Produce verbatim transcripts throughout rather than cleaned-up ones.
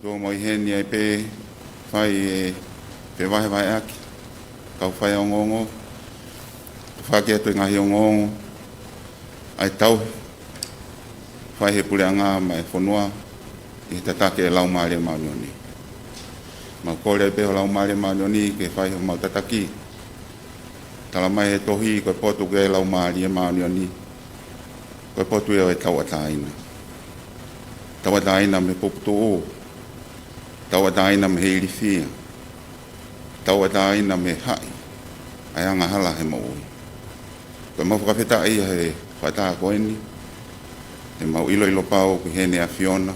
Tuʻu mo ʻi heni ai pē fai e fevahevaheʻaki, kau faiongoongo, fai atu e ngaahi ongoongo, ʻa e tau fai he puleʻanga mo e fonua, ʻi he tataki e Laumālie Māʻoniʻoni. Mau kole ai pē ho Laumālie Māʻoniʻoni ke fai homau tataki. Tala mai he tohi ko e potu ko e Laumālie Māʻoniʻoni, ko e potu ia ʻo e tauʻatāina. Tauʻatāina mei he puputuʻu, tauʻatāina mei he ilifia, tauʻatāina mei he haʻi ʻa e angahala he moʻui. Ko ʻemau fakafetaʻi ia he fakataha ko eni, he mau ʻiloʻilo pau ki heʻene ʻAfiona,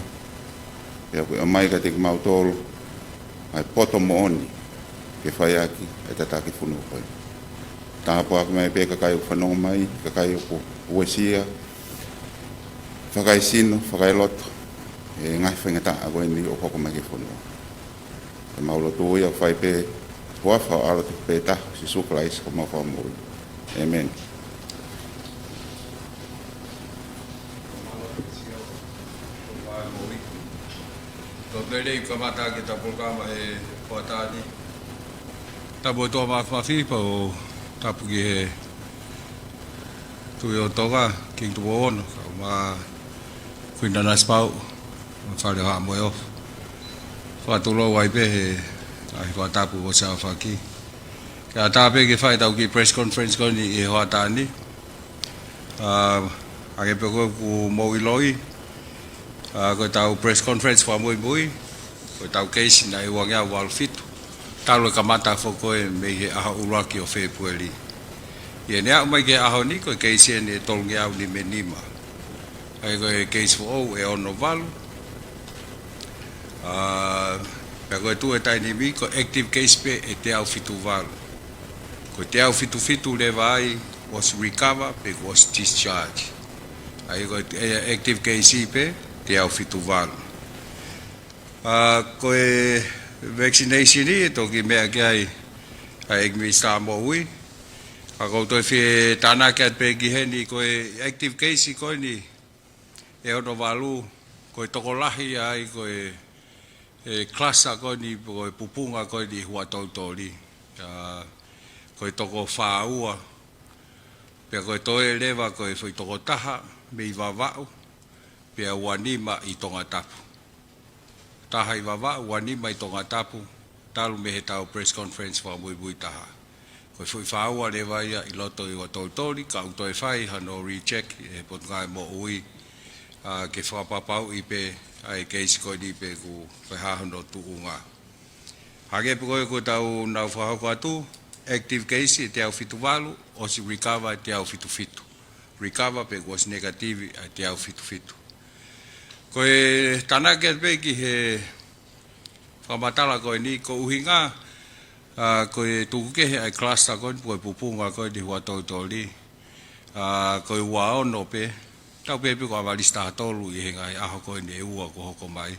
pea kuo ʻomai kiate kimautolu ʻa e poto moʻoni ke fai ʻaki e tataki fonua ko eni. Tāpuaki mai pē kakai ʻoku fanongo mai, kakai ʻoku uesia, fakaesino, fakaeloto, e ngaahi faingataʻa ko eni ʻoku hoko mai ki he fonua. Ko ʻemau lotu ia ʻoku fai pē he huafa ho ʻAlo tofu pē taha, Sīsū Kalaisi ko homau Fakamoʻui. ʻĒmeni. Tau pele ʻi he kamata ki he tau polokalama he hoʻatā ni. Tapu ʻOtua Māfimafi, pea ʻoku tapu ki he Tuʻi ʻo Tonga, Kingi Tupou Ono, kae ʻumaʻā Kuini Nanasipauʻu, mo e Fale ʻo Haʻa Moheofo. Fakatulou ai pē he ngaahi fakatapu ʻosi aofaki. Kae ʻatā pē ke fai ʻetau kiʻi press conference ko eni ʻi he hoʻatā ni. ʻA, hangē pē ko ʻeku mou ʻiloʻi, ʻa, ko ʻetau press conference fakamuimui, ko ʻetau keisi naʻe uangeau valu fitu. Talu e kamata foki ko ē mei he ʻaho ʻuluaki ʻo Fēpueli. ʻI heʻene aʻu mai ki he ʻaho ni, ko e keisi eni ʻe tolungeau nimanima. ʻA ia ko e keisi foʻou ʻe ono valu. ʻA, pea ko e tuʻu he taimi ni, ko e active case pē ʻe teau fitu valu. Ko e teau fitu fitu leva ai, was recover, pe was discharge. ʻA ia ko e, e active case pē, teau fitu valu. ʻA, ko e vaccination ʻe toki meʻa ki ai ʻa e ʻEiki Minisitā Moʻui. ʻA, ʻoku ou toe fie tānaki atu pē ki heni ko e active case ko eni ʻe ono valu, ko e tokolahi ai ko e, e cluster ko eni, ko e pupunga ko eni ʻi Huʻatoutouli. ʻA, ko e toko fā ua, pea ko e toe leva ko e foʻi toko taha mei Vavaʻu, pea ua nima ʻi Tongatapu. Taha ʻi Vavaʻu, ua nima ʻi Tongatapu, talu mei heʻetau press conference fakamuimui taha. Ko e foʻi fā ua leva ia ʻi loto ʻi Huʻatoutouli, ka ʻoku toe fai hano recheck ʻe he Potungāue Moʻui, ʻa, ke fakapapauʻi pē ʻa e keisi ko eni pe ʻoku, pe ko e hā hono tuʻunga. Hangē pē ko ē ʻoku tau nau fakahoko atu, active case ʻe teau fitu valu, ʻosi recover ʻe teau fitu fitu. Recover pe ʻosi negative ʻa e teau fitu fitu. Ko e tānaki atu pē ki he fakamatala ko eni, ko e ʻuhinga, ʻa, ko e tuku kehe ʻa e cluster ko eni, ko e pupunga ko eni Huʻatoutouli, ʻa, ko e ua ono pē, tau pehē pē ko ʻAvalisi taha tolu ʻi he ngaahi ʻaho ko eni ʻe ua kuo hoko mai.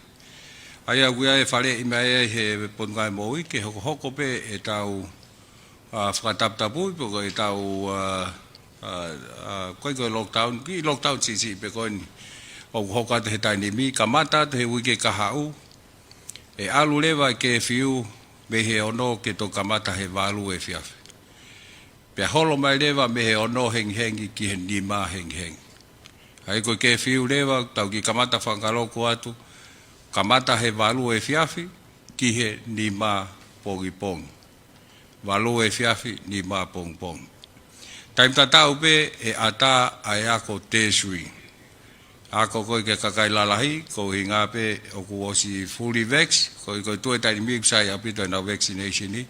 ʻA ia ʻoku ʻi ai e faleʻi mai ʻa e Potungāue Moʻui ke hokohoko pē ʻetau, ʻa, fakataputapui pe ko ʻetau, ʻa, ʻa, ʻa, ko e, ko e lockdown, kiʻi lockdown siʻisiʻi pē ko eni ʻoku hoko atu he taimi ni, kamata atu he uike kahaʻu, ʻe ʻalu leva e curfew mei he ono ke toki kamata he valu efiafi. Pea holo mai leva mei he ono hengihengi ki he nima hengihengi. ʻA ia ko e curfew leva, tau kiʻi kamata fakaloku atu, kamata he valu efiafi ki he nima pongipongi. Valu efiafi, nima pongipongi. Taimi tatau pē ʻe ʻatā ʻa e ako tertiary. Ako ko ē ki he kakai lalahi, ko e ʻuhinga pē ʻoku ʻosi fully vax, ko e, ko e tuʻu he taimi ni ʻoku sai ʻaupito ʻenau vaccination ni.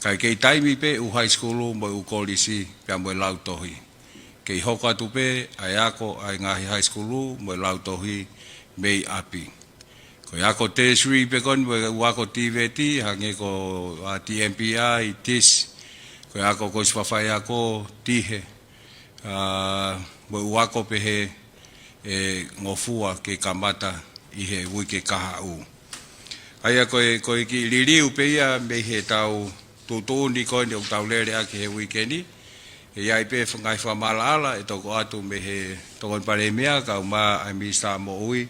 Ka ʻoku kei taimi pē ʻū high school mo e ʻū kolisi, pea mo e lautohi. Kei hoko atu pē ʻa e ako ʻa e ngaahi high school mo e lautohi mei ʻapi. Ko e ako tertiary pē ko eni mo e ʻū ako TVET, hangē ko, ʻa, TMPI, TIS, ko e ako ko ē ʻosi fafaiako, tihe, ʻa, mo e ʻū ako pehē ʻe ngofua ke kamata ʻi he uike kahaʻu. ʻA ia ko e, ko e kiʻi liliu pē ia mei heʻetau tuʻutuʻuni ko eni ʻoku tau lele ʻaki he uike ni. ʻE ʻi ai pē ngaahi fakamaʻalaʻala ʻe toki ʻoatu mei he Tokoni Palēmia kae ʻumaʻā ʻa e Minisitā Moʻui.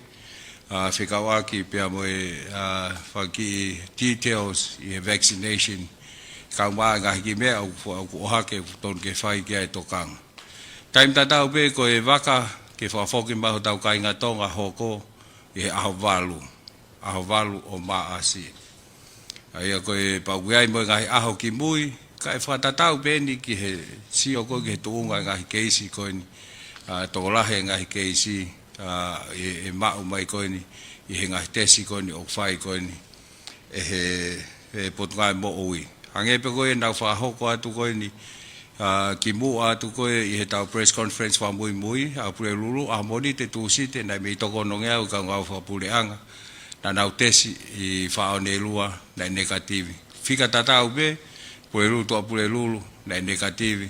ʻa, fekauʻaki pea mo e, ʻa, fanga kiʻi details ʻi he vaccination. Kau mai ngaahi kiʻi meʻa ʻoku, ʻoku ʻohake ʻoku tonu ke fai ki ai e tokanga. Taimi tatau pē ko e vaka ke fakafoki mai hotau kāinga Tonga hoko ʻi he ʻaho valu. ʻAho valu ʻo Maʻasi. ʻA ia ko e pau ke ʻi ai mo e ngaahi ʻaho kimui, kae fakatatau pē eni ki he sio ko ē ki he tuʻunga e ngaahi keisi ko eni, ʻa, tokolahi e ngaahi keisi, ʻa, ʻe, ʻe maʻu mai ko eni, ʻi he ngaahi tesi ko eni ʻoku fai ko eni, ʻe he, he Potungāue Moʻui. Hangē pē ko ē naʻa nau fakahoko atu ko eni, ʻa, kimuʻa atu ko ē ʻi heʻetau press conference fakamuimui, ʻa Pulelulu, ʻa Mōnite, Tūsite, naʻe mei toko onongeau e kau ngāue fakapuleʻanga, naʻa nau tesi ʻi Faʻaonelua, naʻe negative. Fika tatau pē, Pulelulu, Tuʻapulelulu, naʻe negative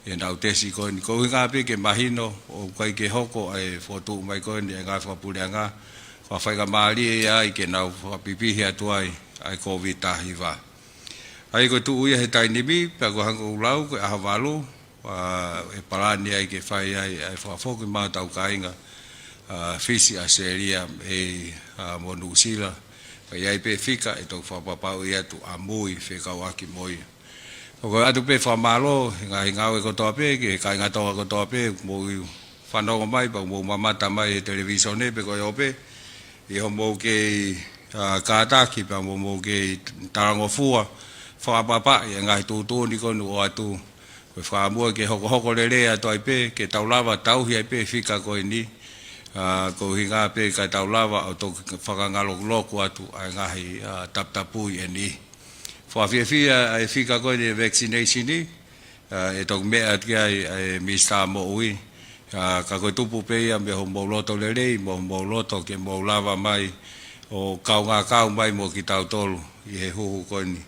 ʻenau tesi ko eni. Ko e ʻuhinga pē ke mahino, ʻoku ʻikai ke hoko ʻa e fokotuʻu mai ko eni e ngāue fakapuleʻanga, ko e faingamālie ia ai ke nau fakapipihi atu ai ʻa e Kōviti taha hiva. ʻA ia ko e tuʻu ia he taimi ni, pea ko e hangē ko ʻeku lau, ko e ʻaho valu, ʻa, ʻe palani ai ke fai ai ʻa e fakafoki mai hotau kāinga, ʻa, Fisi, ʻAositelēlia, ʻe, ʻa, mo Nuʻusila. Pea ʻi ai pē fika ʻe toki fakapapauʻi atu ʻa mui fekauʻaki mo ia. ʻOku ʻoatu pē fakamālō he ngaahi ngāue kotoa pē, ki he kāinga Tonga kotoa pē, mou fanongo mai, pea mou mamata mai he televīsone pe ko e ʻo pē, ʻi hoʻomou kei, ʻa, kātaki pea mo hoʻomou kei talangofua, fakapapaʻi e ngaahi tuʻutuʻuni ko eni ʻoku ʻoatu. Ko e fakaʻamu ke hokohoko lelei atu ai pē, ke tau lava tauhi ai pē fika ko eni, ʻa, ko e ʻuhinga pē kae tau lava ʻo toki fakangalokuloku atu ʻa e ngaahi, ʻa, taputapui ʻe niʻihi. Fakafiefia ʻa e fika ko eni e vaccination ni, ʻa, ʻe toki meʻa atu ki ai ʻa e Minisitā Moʻui, ʻa, ka ko e tupu pē ia mei hoʻomou loto lelei, mo hoʻomou loto ke mou lava mai ʻo kaungā kau mai mo kitautolu ʻi he huhu ko eni,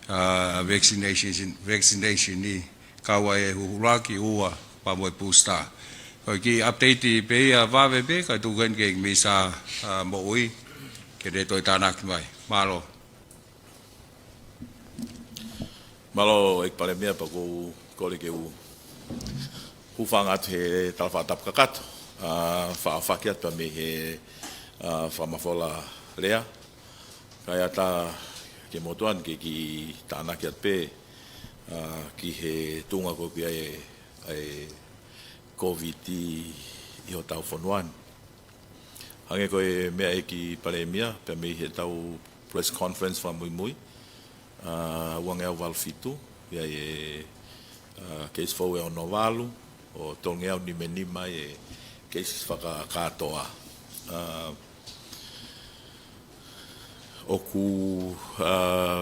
ʻa, vaccination, vaccination ni, kau ai e huhu ʻuluaki, ua, pea mo e booster. Ko e kiʻi update pē ia vave pē, kae tuku heni ki he Minisitā, ʻa, Moʻui, ke ne toe tānaki mai. Mālō. Mālō, ʻEiki Palēmia, pea ʻoku ou kole ke u hūfanga atu he tala fakatapu kakato, ʻa, fakaʻaufaki atu mei he, ʻa, fakamafola lea. Kae ʻatā ke motuan ke kiʻi tānaki atu pē, ʻa, ki he tuʻunga ko ē ʻoku ʻi ai e, e Kōviti ʻi hotau fonua ni. Hangē ko e meʻa ʻEiki Palēmia, pea mei heʻetau press conference fakamuimui, ʻa, uangeau valu fitu, ʻi ai e, ʻa, keisi fou ʻe ono valu, ʻo tolungeau nima nima e keisi fakakātoa. ʻA, ʻoku, ʻa,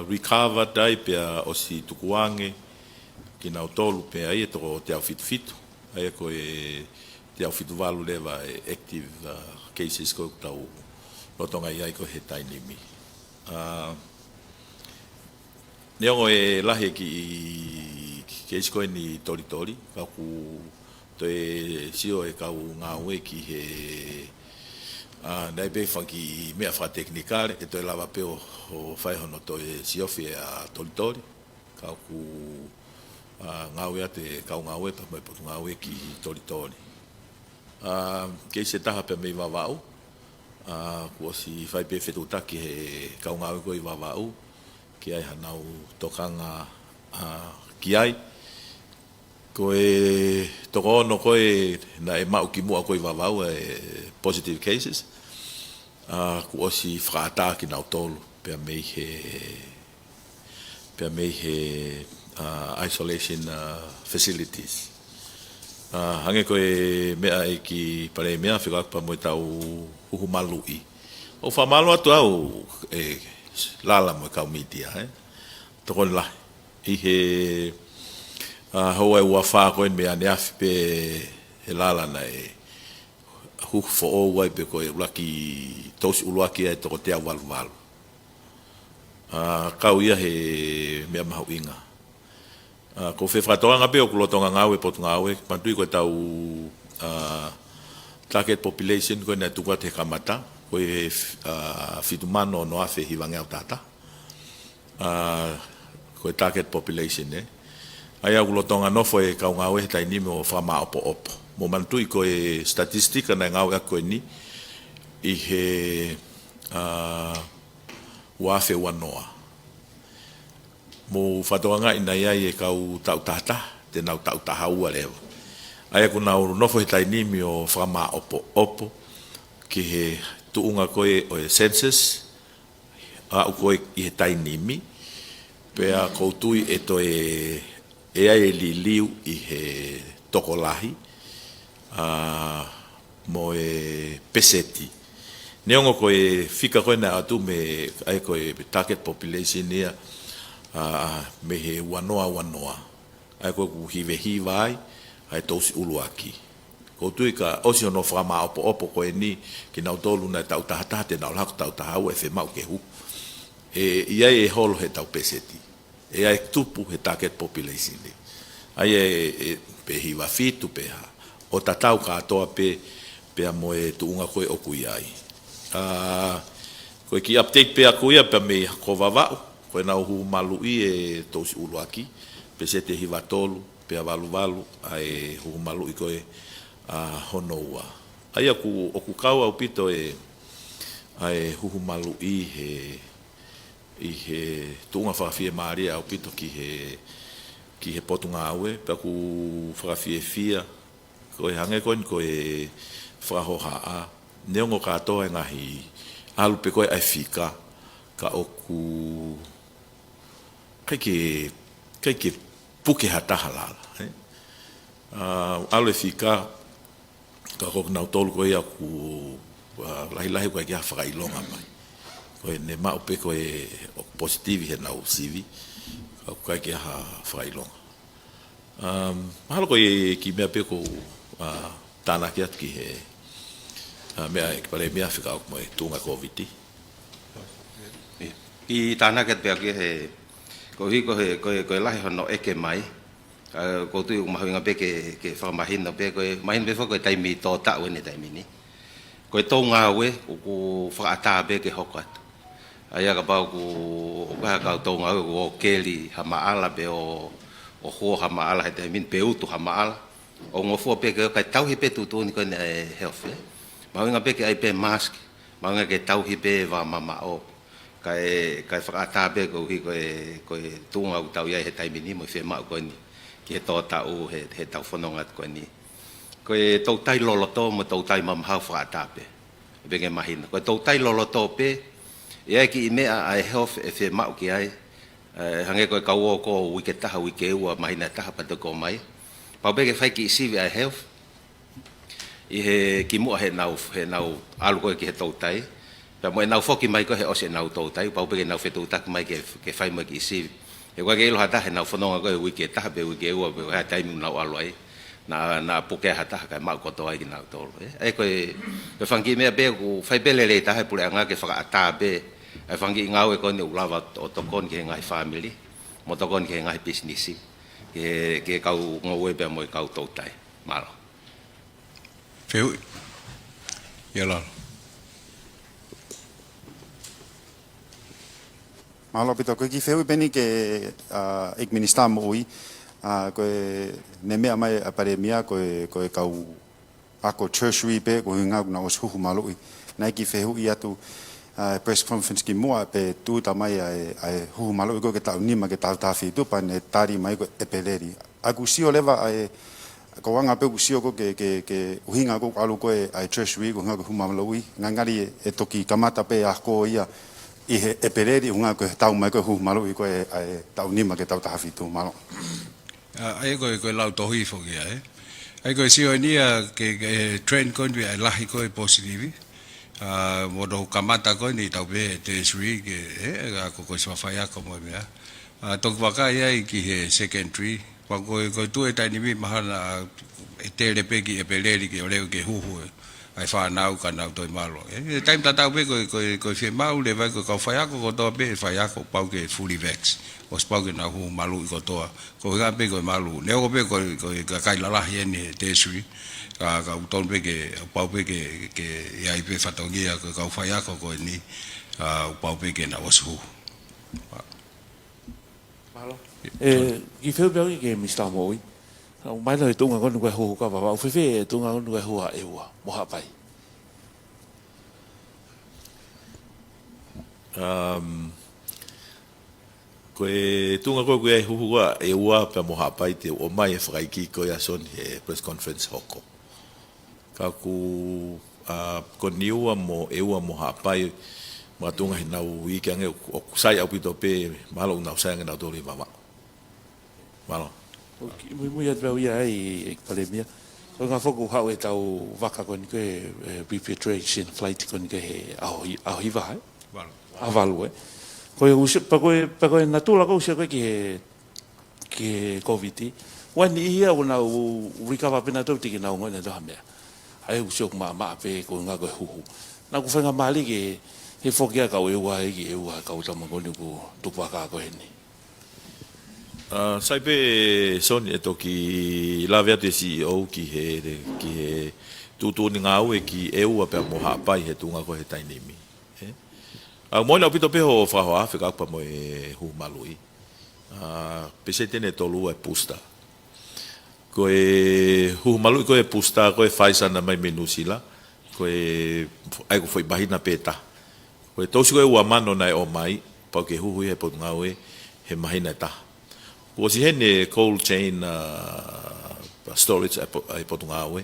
recovered ai pea ʻosi tukuange kinautolu pea ʻi ai e toko teau fitu fitu. ʻA ia ko e teau fitu valu leva e active, ʻa, cases ko ē ʻoku tau lolotonga ʻi ai ko ē he taimi ni. ʻA, neongo e lahi e kiʻi keisi ko eni tolitoli, ka ʻoku toe sio e kau ngāue ki he, ʻa, naʻe pē fanga kiʻi meʻa fakatekinikale, ke toe lava pē ʻo, ʻo fai hono toe siofi ʻa tolitoli. Ka ʻoku, ʻa, ngāue atu e kau ngāue pea mo e potungāue ki tolitoli. ʻA, keisi ʻe taha pē mei Vavaʻu, ʻa, kuo ʻosi fai pē fetuʻutaki he kau ngāue ko ē ʻi Vavaʻu, ke ʻi ai hanau tokanga, ʻa, ki ai. Ko e toko ono ko ē naʻe maʻu kimuʻa ko ē ʻi Vavaʻu e positive cases. ʻA, kuo ʻosi fakaʻatā kinautolu pea mei he, pea mei he, ʻa, isolation, ʻa, facilities. ʻA, hangē ko e meʻa ʻEiki Palēmia, fekauʻaki pea mo ʻetau huhu maluʻi. ʻOku fakamālō atu au ʻe Lala mo e kau mītia, ē. Tokoni lahi. ʻI he, ʻa, houa ʻe ua fā ko ē mei ʻaneafi pē ʻe Lala naʻe huhu foʻou ai pē ko e ʻuluaki, tausi ʻuluaki ʻa e toko teau valu valu. ʻA, kau ia he meʻa mahuʻinga. ʻA, ko e fefakatokanga pē ʻoku lolotonga ngāue e potungāue, manatuʻi ko ʻetau, ʻa, target population ko ē naʻe tuku atu he kamata, ko e, ʻa, fitu mano ono afe hivangeau taha taha. ʻA, ko e target population, ē. ʻA ia ʻoku lolotonga nofo e kau ngāue he taimi ni ʻo fakamāʻopoʻopo. Mou manatuʻi ko e statistika naʻe ngāueʻaki ko eni, ʻi he, ā, ua afe ua noa. Mou fakatokangaʻi naʻe ʻi ai e kau taʻu taha taha, te nau taʻu taha ua leva. ʻA ia ʻoku nau nofo he taimi ni ʻo fakamāʻopoʻopo ki he tuʻunga ko ē ʻo e census, aʻu ko ē ʻi he taimi ni, pea ʻoku ou tui ʻe toe ʻi ai e liliu ʻi he tokolahi, ā, mo e peseti. Neongo ko e fika ko ē naʻe ʻoatu mei ai ko e target population ia, ā, mei he ua noa ua noa. ʻA ia ko ē ʻoku hivehiva ai ʻa e tousiʻi ʻuluaki. ʻOku ou tui ka ʻosi hono fakamāʻopoʻopo ko eni kinautolu naʻe taʻu taha taha te nau ʻalu hake taʻu taha ua ʻe fiemaʻu ke hū. ʻE ʻi ai e holo he tau peseti. ʻE ʻi ai e tupu he target population ni. ʻA ia ʻe, ʻe, pe hiva fitu pe hā. ʻO tatau kātoa pē, pea mo e tuʻunga ko ē ʻoku ʻi ai. Ā, ko e kiʻi update pē ʻaku ia pea mei he ko Vavaʻu, ko ʻenau huhu maluʻi e tousiʻi ʻuluaki, peseti ʻe hiva tolu, pea valu valu, ʻa e huhu maluʻi ko ē, ā, hono ua. ʻA ia ʻoku, ʻoku kau ʻaupito e, ʻa e huhu maluʻi he, ʻi he tuʻunga fakafiemālie ʻaupito ki he, ki he potungāue, pea ʻoku fakafiefia, ko e hangē ko eni ko e fakahohaʻa, neongo kātoa e ngaahi ʻalu pē ko ē ʻa e fika, ka ʻoku ʻikai ke, ʻikai ke puke ha taha lala, ē? Ā, ʻalu e fika, ka ko kinautolu ko ia ʻoku, ā, lahilahi ʻoku ʻikai ke ʻi ai ha fakaʻilonga mai. Ko ʻene maʻu pē ko ē ʻoku positive heʻenau sivi, ka ʻoku ʻikai ke ʻi ai ha fakaʻilonga. Um, mahalo ko e kiʻi meʻa pē ʻoku ou, ā, tānaki atu ki he, ā, meʻa ʻEiki Palēmia fekauʻaki mo e tuʻunga Kōviti. ʻIo. Kiʻi tānaki atu pē ʻaku ia he, koeʻuhi ko e, ko e, ko e lahi hono ʻeke mai. Ā, ʻoku ou tui ʻoku mahuʻinga pē ke, ke fakamahino pē, ko e mahino pē foki ko e taimi tō taʻu eni taimi ni. Ko e toutou ngāue, ʻoku fakaʻatā pē ke hoko atu. ʻA ia kapau ʻoku, ʻoku ʻi ai ha kau toutou ngāue, ʻoku ō ʻo keli ha maʻala pe ʻo, ʻo huo ha maʻala he taimi ni, pe utu ha maʻala. ʻOku ngofua pē ke ʻo kai tauhi pē tuʻutuʻuni ko eni ʻa e health, ē. Mahuʻinga pē ke ʻai pē mask, mahuʻinga ke tauhi pē vā mamaʻo. Kae, kae fakaʻatā pē koeʻuhi ko e, ko e tuʻunga ʻoku tau ʻi ai he taimi ni mo e fiemaʻu ko eni ki he tō taʻu he, he tau fononga atu ko eni. Ko e toutai loloto mo e toutai mamahau fakaʻatā pē. ʻE pē ke mahino. Ko e toutai loloto pē, ʻi ai e kiʻi meʻa ʻa e health ʻe fiemaʻu ki ai, ē, hangē ko e kau ō ko ē uike taha, uike ua, māhina ʻe taha pea toki ō mai. Pau pē ke fai kiʻi sivi ʻa e health, ʻi he kimuʻa heʻenau, heʻenau ʻalu ko ē ki he toutai. Pea mo ʻenau foki mai ko ē he ʻosi ʻenau toutai, pau pē ke nau fetuʻutaki mai ke, ke fai mo e kiʻi sivi. He ʻoku ʻikai ke ʻilo ha taha heʻenau fononga ko ē uike ʻe taha pe uike ʻe ua pe ko e hā e taimi ʻoku nau ʻalu ai. Naʻa, naʻa puke ha taha kae maʻu kotoa ai kinautolu, ē. ʻA ia ko e, ko e fanga kiʻi meʻa pē ʻoku fai pē lelei taha ʻe he puleʻanga ke fakaʻatā pē ʻa e fanga kiʻi ngāue ko eni ʻoku lava ʻo tokoni ki he ngaahi fāmili, mo tokoni ki he ngaahi pisinisi, ki he, ki he kau ngoue pea mo e kau toutai. Mālō. Fehuʻi. ʻIa Lalo. Mālō ʻaupito, ko e kiʻi fehuʻi pē eni ki he, ā, ʻEiki Minisitā Moʻui, ā, ko ʻene meʻa mai ʻa e Palēmia, ko e, ko e kau ako tertiary pē, ko e ʻuhinga ʻoku nau ʻosi huhu maluʻi. Naʻe kiʻi fehuʻi atu, ā, press conference kimuʻa pe tūʻuta mai ʻa e, ʻa e huhu maluʻi ko ē ki he taʻu nima ki he taʻu taha fitu pea ne tali mai ko ʻEpeleli. ʻOku sio leva ʻa e, ko e anga pē ʻoku sio ko ē ke, ke, ke ʻuhinga ko ē ʻalu ko ē ʻa e tertiary, ko e ʻuhinga ko e huhu maluʻi, ngali ʻe, ʻe toki kamata pē ʻa ko ia ʻi he ʻEpeleli, ʻuhinga ko e tau mai ko ē huhu maluʻi ko ē ʻa e taʻu nima ki he taʻu taha fitu, mālō. ʻA, ʻa ia ko e, ko e lau tohi foki ia, ē. ʻA ia ko e sio eni ia ke, ke trend ko eni ʻa e lahi ko ē positive. Ā, mo hono kamata ko eni tau pehē tertiary ke, ē, ʻa ko, ko e faiako mo e meʻa. Ā, toki vakai ai ki he secondary. Pea ko e, ko e tuʻu e taimi ni mahalo ʻe tele pē ki ʻEpeleli ke ʻoua ke huhu ʻa e fānau ka nau toe malu. Ē, he taimi tatau pē ko e, ko e, ko e fiemaʻu leva ko e kau faiako kotoa pē, faiako pau ke fully vax. ʻOsi pau ke nau huhu maluʻi kotoa. Ko e ʻuhinga pē ko e malu. Neongo pē ko e, ko e kakai lalahi eni he tertiary. Ka, ka ʻoku tonu pē ke, pau pē ke, ke ʻi ai pē fatongia ko e kau faiako ko eni, ā, ʻoku pau pē ke nau ʻosi huhu. Mālō. ʻE, kiʻi fehuʻi pē au ki he Minisitā Moʻui. ʻOku mahino e tuʻunga ko eni ko e huhu ki Vavaʻu, fēfē e tuʻunga ko eni ko e huhu ʻa ʻEua mo Haʻapai? Um, ko e tuʻunga ko ē ʻoku ʻi ai e huhu ʻa ʻEua pea mo Haʻapai te u ʻomai e fakaikiiki ko ia Soni he press conference hoko. Ka ʻoku, uh, ko Niua mo ʻEua mo Haʻapai makatuʻunga he nau iiki ange ʻoku, ʻoku sai ʻaupito pē, mahalo ʻoku nau sai ange nautolu ʻi Vavaʻu. Mālō. ʻOku muimui atu pē au ia ai, ʻEiki Palēmia. Ko e ʻuhinga foki ʻoku haʻu ʻetau vaka ko eni ko e, e repatriation flight ko eni ko e he ʻaho hi-, ʻaho hiva, ē? Valu. ʻAho valu, ē? Ko e ʻusi, pea ko e, pea ko e natula ko ē ʻoku ʻusia ko ē ki he, ki he Covid. ʻOku ʻi ai e niʻihi ia ʻoku nau recover pē nautolu, teʻeki ke nau ongoʻi nautolu ha meʻa. ʻA ia ʻoku ʻusia ʻoku maʻamaʻa pē ko e ʻuhinga ko e huhu. Naʻa ku faingamālie ke, he foki ʻa e kau ʻEua ʻi he ʻEua kau tama ko eni ʻoku tupu vaka ko eni. Uh, sai pē Soni ʻe toki lave atu e C E O ki he, ki he tuʻutuʻuni ngāue ki ʻEua pea mo Haʻapai he tuʻunga ko ē he taimi ni. Ē? ʻOku moʻoni ʻaupito pē hoʻo fakahoa fekauʻaki pea mo e huhu maluʻi. Uh, pēseti ʻe tolu e booster. Ko e huhu maluʻi ko e booster, ko e Pfizer naʻe ʻomai mei Nuʻusila, ko e, ʻa ia ko e foʻi māhina pē ʻe taha. Ko e tousi ko ē ua mano naʻe ʻomai, pau ke huhu ia he Potungāue he māhina ʻe taha. Kuo ʻosi ʻi heni e cold chain, uh, storage ʻa e Po-, ʻa e Potungāue,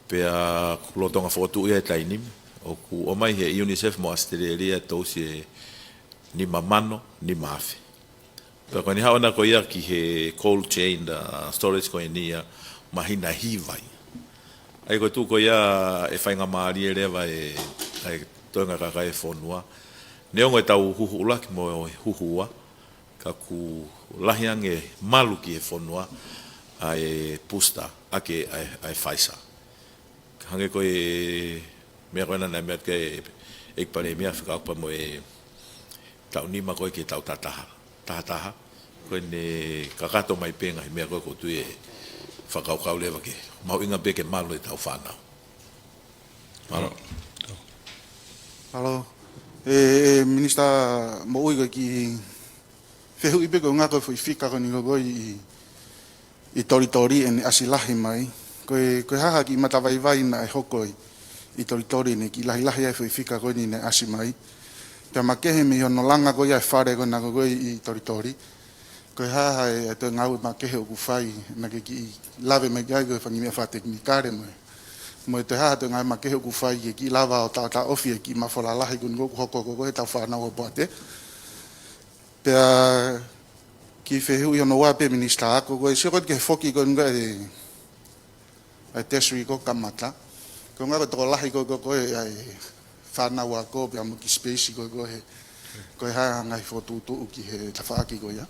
pea kuo lolotonga fokotuʻu ia he taimi ni, ʻoku ʻomai he UNICEF mo ʻAositelēlia e tousi ʻe nima mano, nima afe. Pea ko ʻene haʻu ʻana ko ia ki he cold chain, uh, storage ko eni ia māhina ʻe hiva ia. ʻA ia ko e tuʻu ko ia ʻe faingamālie leva e, ʻa e toenga kakai e fonua. Neongo ʻetau huhu ʻuluaki mo e huhu ua, ka ʻoku lahi ange malu ki he fonua ʻa e booster ʻaki ʻa e, ʻa e Pfizer. Hangē ko e meʻa ko ena naʻe meʻa atu ki ai e ʻEiki Palēmia fekauʻaki pea mo e taʻu nima ko ē ki he taʻu tahataha, tahataha. Ko ʻene kakato mai pē ngaahi meʻa ko ē ʻoku ou tui ʻe fakakaukau leva ke mahuʻinga pē ke malu ʻetau fānau. Mālō. Mālō. E, e, Minisitā Moʻui, ko e kiʻi fehuʻi pē ko e ʻuhinga ko e foʻi fika ko eni ko ē ʻi, ʻi Tolitoli ʻene ʻasi lahi mai. Ko e, ko e hā ha kiʻi matavaivai naʻe hoko ʻi, ʻi Tolitoli ʻene kiʻi lahilahi ai e foʻi fika ko eni naʻe ʻasi mai. Pea makehe mei hono langa ko ia e fale ko ena ko ē ʻi Tolitoli. Ko e hā ha e, e toe ngāue makehe ʻoku fai, naʻa ke kiʻi lave mai ki ai ko e fanga meʻa fakatekinikale mo e, mo e toe hā ha toe ngāue makehe ʻoku fai ke kiʻi lava ʻo taʻotaʻofi e kiʻi mafola lahi ko eni ʻoku hoko ko ē he ʻetau fānau ʻo Poate. Pea kiʻi fehuʻi hono ua pē Minisitā, ko, ko e sio ko ē ki he foki ko eni ko ē ʻa e tertiary ko ē kamata. Ko e ʻuhinga ko e tokolahi ko ē ko ē ʻa e fānau ako pea mo e kiʻi space ko ē ko ē he, ko e hā ha ngaahi fokotuʻutuʻu ki he tafaʻaki ko ia.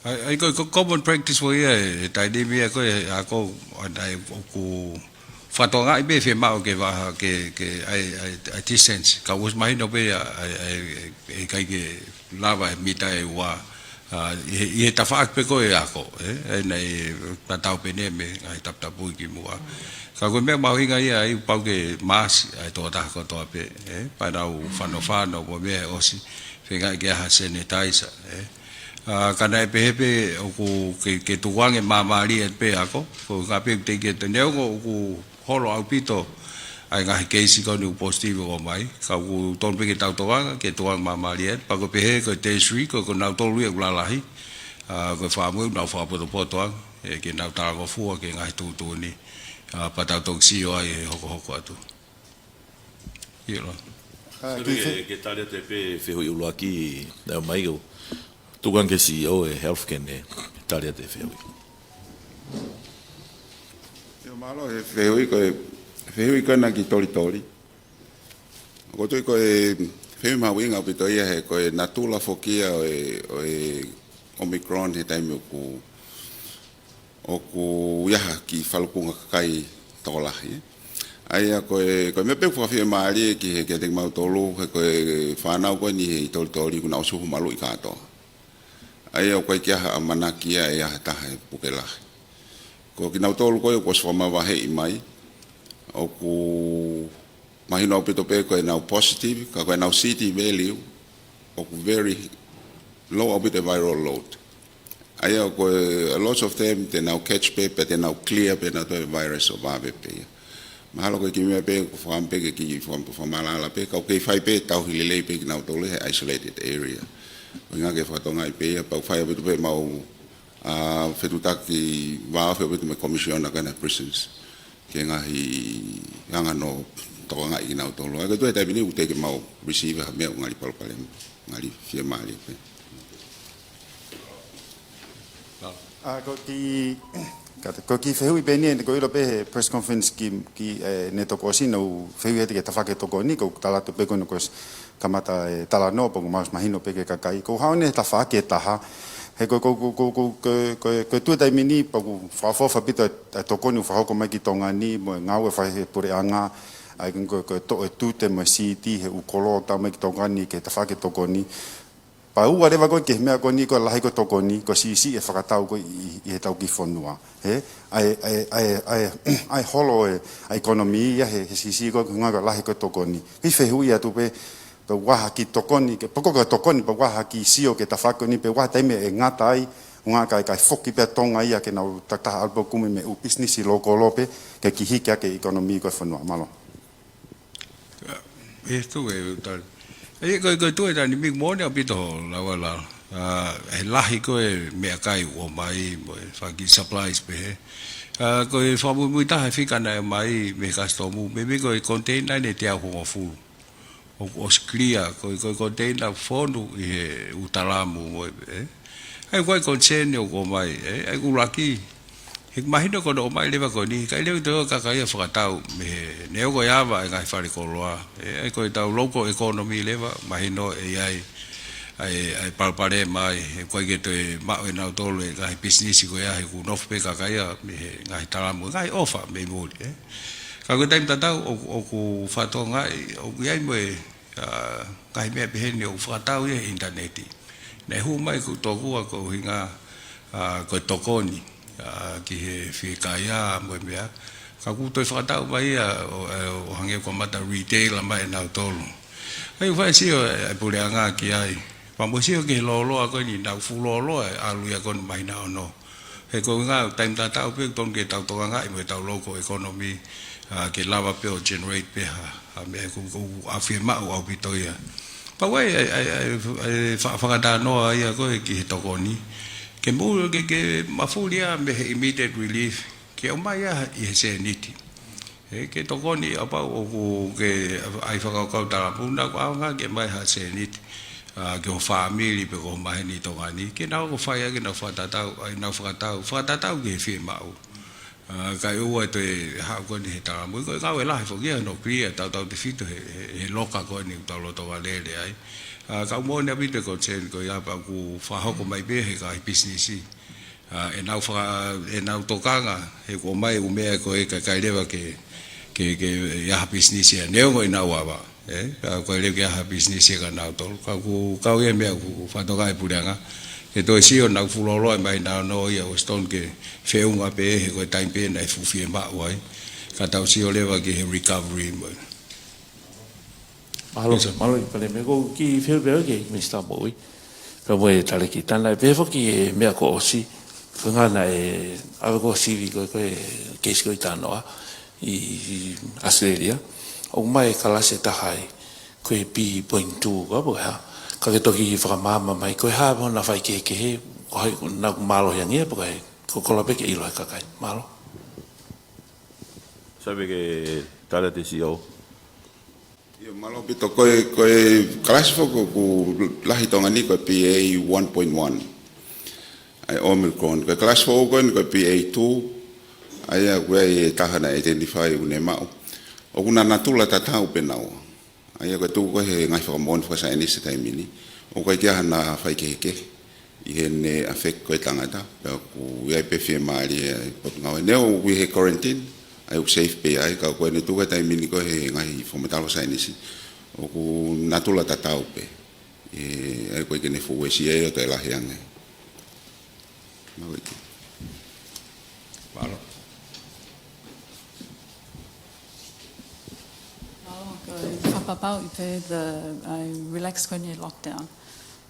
ʻA ia, ʻa ia ko e, ko e common practice ko ia he taimi ni ia ko e ako, ʻa ia ʻoku fakatokangaʻi pē fiemaʻu ke vaha ke, ke ʻai, ʻai, ʻai distance. Ka ʻoku ʻosi mahino pē ʻa, ʻa, ʻa, ʻe ʻikai ke lava he mita ʻe ua, ʻa, ʻi he, ʻi he tafaʻaki pē ko ē ako, ē? ʻA ia naʻe tatau pē eni mo e ngaahi taputapuʻi kimuʻa. Ka ko e meʻa mahuʻinga ia ʻa ia ʻoku pau ke mask ʻa e tokotaha kotoa pē, ē? Pea nau fanofano mo e meʻa ʻosi, feingaʻi ke ʻai ha sanitizer, ē? ʻA, ka naʻe pehē pē ʻoku ke, ke tukuange māmālie pē ako, ko e ʻuhinga pē ʻoku teʻeki ke te neongo ʻoku holo ʻaupito ʻa e ngaahi keisi ko eni ʻoku positive ʻoku ʻomai, ka ʻoku tonu pē ke tau tokanga, ke tukuange māmālie, pea ko e pehē ko e tertiary, ko, ko nautolu ia ʻoku lalahi, ʻa, ko e fāmili ʻoku nau fakapotopoto ange, ē, ke nau talangofua ki he ngaahi tuʻutuʻuni, ʻa, pea tau toki sio ai he hokohoko atu. ʻIo. ʻA, Sami, kiʻi fe- ke, ke tali atu pē fehuʻi ʻuluaki, naʻe ʻomai ko e tukuange ki he C E O e Health ke ne tali atu e fehuʻi. ʻIo, mālō he fehuʻi ko e, fehuʻi ko ena ki Tolitoli. ʻOku ou tui ko e fehuʻi mahuʻinga ʻaupito ia he ko e natula foki ia ʻo e, ʻo e Omicron he taimi ʻoku ʻoku ʻi ai ha kiʻi falukunga kakai tokolahi. ʻA ia ko e, ko e meʻa pē ʻoku fakafiemālie ki he, kiate kimautolu, he ko e fānau ko eni he ʻi Tolitoli ʻoku nau ʻosi huhu maluʻi kātoa. ʻA ia ʻoku ʻikai ke ʻi ai ha ʻamanaki ia ʻe ʻi ai ha taha ʻe puke lahi. Ko kinautolu ko ē ʻoku ʻosi fakamavaheʻi mai, ʻoku mahino ʻaupito pē ko ʻenau positive, ka ko ʻenau C T value, ʻoku very low ʻaupito e viral load. ʻA ia ko e, a lot of them, te nau catch pē, pea te nau clear pē nautolu e virus ʻo vave pē ia. Mahalo ko e kiʻi meʻa pē ʻoku fakaʻamu pē ke kiʻi fakam-, fakamālala pē, ka ʻoku kei fai pē tauhi lelei pē kinautolu he isolated area. ʻUhinga ke fakatokangaʻi pē ia, pea ʻoku fai ʻaupito pē ʻemau, ʻa, fetuʻutaki vāofi ʻaupito mo e Commissioner ko ena Prisons. Ki he ngaahi anga hono tokangaʻi kinautolu. ʻA ia ko e tuʻu he taimi ni ʻoku teʻeki ke mau receive ha meʻa ʻoku ngali palopalema, ngali fiemālie pē. ʻA, ko e kiʻi, ka, ko e kiʻi fehuʻi pē eni, ʻa ia ko e ʻilo pē he press conference ki, ki, ē, ne toko ʻosi naʻa ku fehuʻi atu ki he tafaʻaki tokoni, ko e tala atu pē ko ena kuo ʻosi kamata e talanoa pea kuo ʻosi mahino pē ki he kakai. Ko e haʻu eni he tafaʻaki ʻe taha. He ko, ko, ko e tuʻu he taimi ni pea ʻoku fakaʻofoʻofa ʻaupito e tokoni ʻoku fakahoko mai ki Tonga ni mo e ngāue ʻoku fai ʻe he puleʻanga, ʻa ia ko e, ko e toʻo e tute mo e siti he ʻū koloa ʻoku tau mai ki Tonga ni ki he tafaʻaki tokoni. Pea ʻoua leva ko e ki he meʻa ko eni ko e lahi ko e tokoni, ko e siʻisiʻi e fakatau ko ē ʻi, ʻi heʻetau kiʻi fonua. He, ʻa e, ʻa e, ʻa e, ʻa e, ʻa e holo e, ʻa e economy ia he, he siʻisiʻi ko e ʻuhinga ko e lahi ko e tokoni. Kiʻi fehuʻi atu pē, pe ʻoku ʻi ai ha kiʻi tokoni, ke, pe ko e kiʻi tokoni, pe ʻoku ʻi ai ha kiʻi sio ki he tafaʻaki ko eni, pe ʻoku ʻi ai ha taimi ʻe ngata ai, ʻuhinga ka ʻikai foki pē ʻa Tonga ia ke nau takitaha ʻalu pē ʻo kumi mei he ʻū pisinisi lōkolo pē, ke kiʻi hiki ʻaki e economy ko e fonua. Mālō. ʻE tuʻu e tali. ʻE ko e, ko e tuʻu he taimi ni moʻoni ʻaupito hoʻo lau ʻa e lalo. ʻA, he lahi ko e meʻakai ʻoku ʻomai mo e fanga kiʻi supplies pehē. ʻA, ko e fakamuimui taha e fika naʻe ʻomai mei he kasitomu, meimei ko e container ʻe teau hongofulu. ʻOku ʻosi clear, ko e, ko e container fonu ʻi he ʻū talamu mo e, ē? ʻA ia ko e concern ʻoku ʻomai, ē? ʻA ia ʻoku laki. He mahino ko hono ʻomai leva ko eni, ʻikai leva ke toe ʻi ai ha kakai ia ʻe fakatau mei he neongo ʻe ava e ngaahi fale koloa. ʻE, ʻa ia ko ʻetau local economy leva, mahino ʻe ʻi ai ʻa e, ʻa e palopalema ai, he ʻoku ʻikai ke toe maʻu ʻe nautolu e ngaahi pisinisi ko ia he ʻoku nofo pē kakai ia mei he ngaahi talamu, ngaahi ʻofa mei muli, ē. Ka ko e taimi tatau ʻoku, ʻoku fakatokangaʻi, ʻoku ʻi ai mo e ʻa, ngaahi meʻa pehē ni ʻoku fakatau ia he ʻinitaneti. Naʻe hū mai ko e tokua ko e ʻuhinga, ʻa, ko e tokoni, ʻa, ki he fiekaia mo e meʻa. Ka kuo toe fakatau mai ia ʻo, ʻo, ʻo hangē ko e mata retail mai ʻe nautolu. ʻA ia ʻoku fai e sio e, e puleʻanga ki ai. Pea mo e sio ki he lōloa ko eni, naʻa ku fuʻu lōloa e ʻalu ia ko eni māhina ono. He ko e ʻuhinga taimi tatau pē ʻoku totonu ke tau tokangaʻi mo ʻetau local economy, ʻa, ke lava pē ʻo generate pē ha, ha meʻa ʻoku, ʻoku ʻafiemaʻu ʻaupito ia. Pea ʻoku ʻi ai, ʻa e, ʻa e, ʻa e, ʻa e fa-, fakatalanoa ia ko ē ki he tokoni. Ke mou, ke, ke mafuli ia mei he immediate relief. Ke ʻomai ia ʻi he sēniti. ʻE, ke tokoni ʻa pau ʻoku ke ʻai fakakaukau talamu naʻa ku ʻaonga ke ʻomai ha sēniti, ʻa, ki ho fāmili pe ko ho maheni ʻi Tonga ni. Ke nau ō ʻo fai ʻaki ʻenau fakatatau, ʻa, ʻenau fakatau, fakatatau ki he fiemaʻu. ʻA, kae ʻoua ʻe toe haʻu ko eni he talamu. Ko e ngāue lahi foki ia hono clear, tautautefito he, he, he loka ko eni ʻoku tau loto vakalele ai. ʻA, ka ʻoku moʻoni ʻaupito e concern ko ia pea ʻoku fakahoko mai pē he ngaahi pisinisi. ʻA, ʻenau faka-, ʻenau tokanga, he ʻoku ʻomai e ʻū meʻa ko ē ka ʻikai leva ke, ke, ke ʻi ai ha pisinisi ia, neongo ʻenau ava, ē? ʻA, ʻikai leva ke ʻi ai ha pisinisi ia kia nautolu. Ka ʻoku, ka ʻoku ʻi ai e meʻa ʻoku fakatokangaʻi e puleʻanga. Ke toe sio naʻa ku fuʻu lōloa e māhina ono ia ʻoku totonu ke feʻunga pē he ko e taimi pē naʻe fuʻu fiemaʻu ai. Ka tau sio leva ki he recovery mo e Mālō, Yes, sir. Mālō ʻEiki Palēmia, ko e kiʻi fehuʻi pē au ki he Minisitā Moʻui. Ka mo e talēkita naʻe pehē foki e meʻa kuo ʻosi. Ko e ʻuhinga naʻe ʻave ko ē sivi ko ē, ko e keisi ko ē ʻi Talanoa ʻi, ʻi ʻAositelēlia. ʻOku ʻomai e kalasi ʻe taha ai, ko e B point two ka pe ko e hā. Ka ke toki fakamaama mai, ko e hā hono faikehekehe, ko hai, naʻa ku mālohi ange ia, pe ko hai, ko e koloa pē ke ʻilo ʻe he kakai. Mālō. Sai pē ki he talēkita C E O. ʻIo, mālō ʻaupito, ko e, ko e kalasi foki ʻoku lahi ʻi Tonga ni ko e B A one point one. ʻA e Omicron. Ko e kalasi foki ko eni ko e B A two. ʻA ia ko e taha naʻe identify ʻoku ne maʻu. ʻOku na natula tatau pē naua. ʻA ia ko e tuʻu ko ē he ngaahi fakamoʻoni fakasaienisi he taimi ni. ʻOku ʻikai ke ʻi ai hano faikehekehe ʻi heʻene affect ko ē tangata, pea ʻoku ʻi ai pē fiemālie ʻa e potungāue. Neongo ʻoku ʻi he quarantine, ʻa ia ʻoku safe pē ai, ka ko ʻene tuʻu he taimi ni ko ē he ngaahi fakamatala fakasaienisi, ʻoku natula tatau pē. ʻE, ʻa ia ʻoku ʻikai ke ne fuʻu uesia ia ʻo toe lahi ange. Mālō ʻEiki. Mālō. Mālō, ko e fakapapauʻi pē the, ʻa e relax ko eni e lockdown.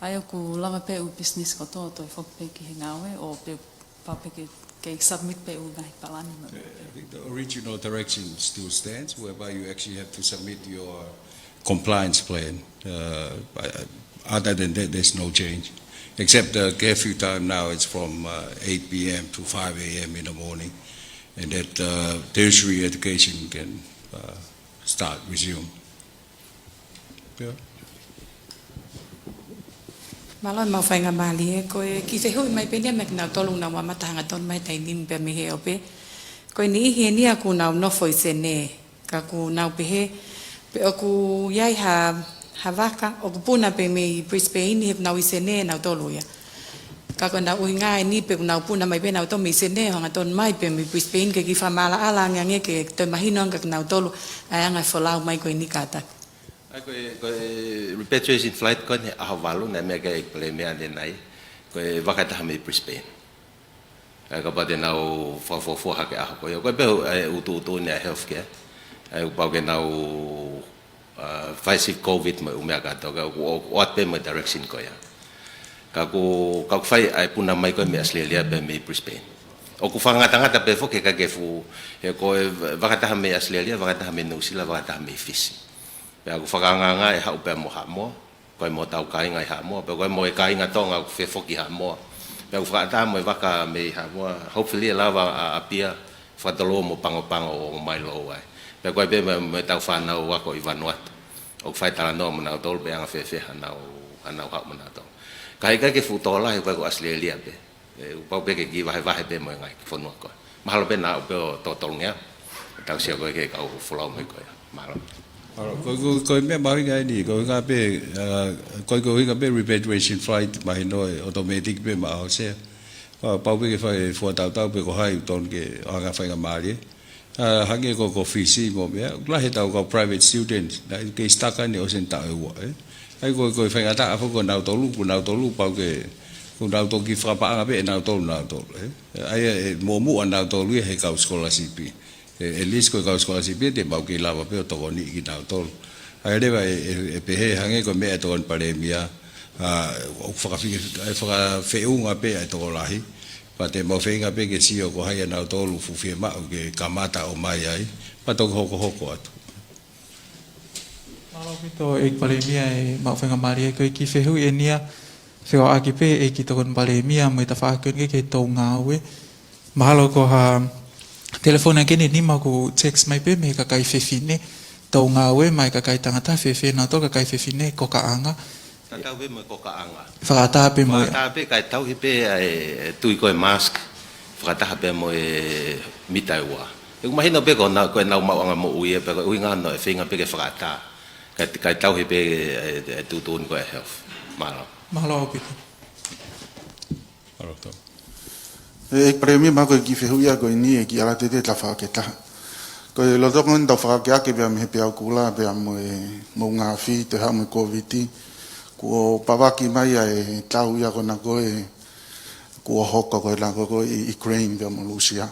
ʻA ia ʻoku lava pē ʻū business kotoa ʻo toe foki pē ki he ngāue ʻo pē pau pē ke Kei submit pē ʻū ngaahi palani mo. I think the original direction still stands, whereby you actually have to submit your compliance plan. Uh, I- I- other than that, there's no change. Except the curfew time now, it's from uh, eight p.m. to five a.m. in the morning, and that uh, tertiary education can uh, start, resume. Yeah. Mālō e maʻu faingamālie, ko e kiʻi fehuʻi mai pē eni ia meia kinautolu ʻoku nau mamata hangatonu mai he taimi ni pea mei he ope. Ko e niʻihi eni ia ʻoku nau nofo ʻi Senē, ka ʻoku nau pehē pe ʻoku ʻi ai ha, ha vaka ʻoku puna pē mei Brisbane he ʻoku nau ʻi Senē ʻa kinautolu ia. Ka ko ʻenau ʻuhinga eni pe ʻoku nau puna mai pē ʻa kinautolu mei Senē ʻo hangatonu mai pē mei Brisbane, ke kiʻi fakamaʻalaʻala ange ange ke toe mahino ange kia kinautolu ʻa e anga e folau mai ko eni kātaki. ʻA ia ko e, ko e repatriation flight ko eni he ʻaho valu naʻe meʻa ki ai e Palēmia ʻanenai, ko e vaka ʻe taha mei Brisbane. ʻA ia kapau te nau fakafuofua hake ʻaho ko ia, ko e pehē ʻa e ʻutuʻutu ʻeni ʻa e healthcare. ʻA ia ʻoku pau ke nau uh, fai siʻi COVID mo e ʻū meʻa kātoa, ka ʻoku, ʻoku, ʻoku ʻoatu pē mo e direction ko ia. Ka ʻoku, ka ʻoku fai ʻa e puna mai ko ē mei ʻAositelēlia pea mei Brisbane. ʻOku fakangatangata pē foki kae ʻikai ke fuʻu, he ko e vaka ʻe taha mei ʻAositelēlia, vaka ʻe taha mei Nuʻusila, vaka ʻe taha mei Fisi. Pea ʻoku fakaangaanga ʻe haʻu pea mo Haʻamoa, ko e mo hotau kāinga ʻi Haʻamoa, pea ko e mo e kāinga Tonga ʻoku fefoki ʻi Haʻamoa. Pea ʻoku fakataha mo e vaka mei Haʻamoa, hopefully ʻe lava ʻa ʻApia, Fakatolou mo Pago Pago ʻo ongo mai lōua ai. Pea ko e pehē mo, mo ʻetau fānau ako ʻi Vanuatu. ʻOku fai talanoa mo kinautolu pe ʻe anga fēfē haʻanau, haʻanau haʻu mo kinautolu. Ka ʻikai ke fuʻu tokolahi, ko e ko ʻAositelēlia pē. ʻE, ʻoku pau pē ke kiʻi vahevahe pē mo e ngaahi fonua ko ē. Mahalo pē naʻa ʻoku pē ʻo tolongi ʻa e tausia ko ē ki he kau folau mai ko ia. Mālō. Mālō. Ko, ko, ko e meʻa mahuʻinga eni, ko e ʻuhinga pē, uh, ko, ko e ʻuhinga pē repatriation flight, mahino ʻe automatic pē maʻa hotau sea. Pau, pau pē ke fai fuatautau pe ko hai ʻoku totonu ke ʻoange faingamālie. ʻA, hangē ko, ko Fisi mo e meʻa, ʻoku lahi ʻetau kau private student, naʻe kei stuck ʻeni ʻosi ʻeni taʻu ʻe ua, ē. ʻA ia ko, ko e faingataʻa foki ko kinautolu, ko kinautolu pau ke, ko kinautolu kiʻi fakapaʻanga pē ʻe kinautolu, kinautolu, ē. ʻA ia ʻe muʻomuʻa kinautolu ia he kau scholarship. ʻE, at least ko e kau scholarship ia te mau kei lava pē ʻo tokoniʻi kinautolu. ʻA ia leva ʻe, ʻe, ʻe pehē hangē ko e meʻa ʻa e Tokoni Palēmia, ʻa, ʻoku fakafeʻunga pē ʻa e tokolahi, pea te mau feinga pē ke sio ko hai ʻa kinautolu ʻoku fuʻu fiemaʻu ke kamata ʻo mai ai, pea toki hokohoko atu. Mālō ʻaupito ʻEiki Palēmia e maʻu faingamālie, ko e kiʻi fehuʻi eni ia, fekauʻaki pē ʻEiki Tokoni Palēmia mo e tafaʻaki ko eni ki he tou ngāue. Mahalo ko ha telefoni ange eni naʻa ku text mai pē mei he kakai fefine, tou ngāue mo e kakai tangata, fēfē nautolu kakai fefine, kokaʻanga. Tatau pē mo e kokaʻanga. Fakaʻatā pē mo e. Fakaʻatā pē, kae tauhi pē ʻa e, e tui ko e mask, fakataha pē mo e mita ʻe ua. ʻOku mahino pē ko ʻenau, ko ʻenau maʻuʻanga moʻui ia, pea ko e ʻuhinga hono ʻe feinga pē ke fakaʻatā. Kae, kae tauhi pē e, e tuʻutuʻuni ko e health. Mālō. Mālō ʻaupito. Mālō, tau. ʻEiki Palēmia, mahalo ko e kiʻi fehuʻi ia ko eni ʻEiki Alatete, tafaʻaki ʻe taha. Ko e lolotonga ʻetau fakakeake pea mei he peau kula, pea mo e moʻunga afi, toe haʻu mo e Kōviti, kuo pāvaki mai ʻa e tau ia ko ena ko ē, kuo hoko ko ena ko ē ʻi, ʻi Ukraine pea mo Lūsia.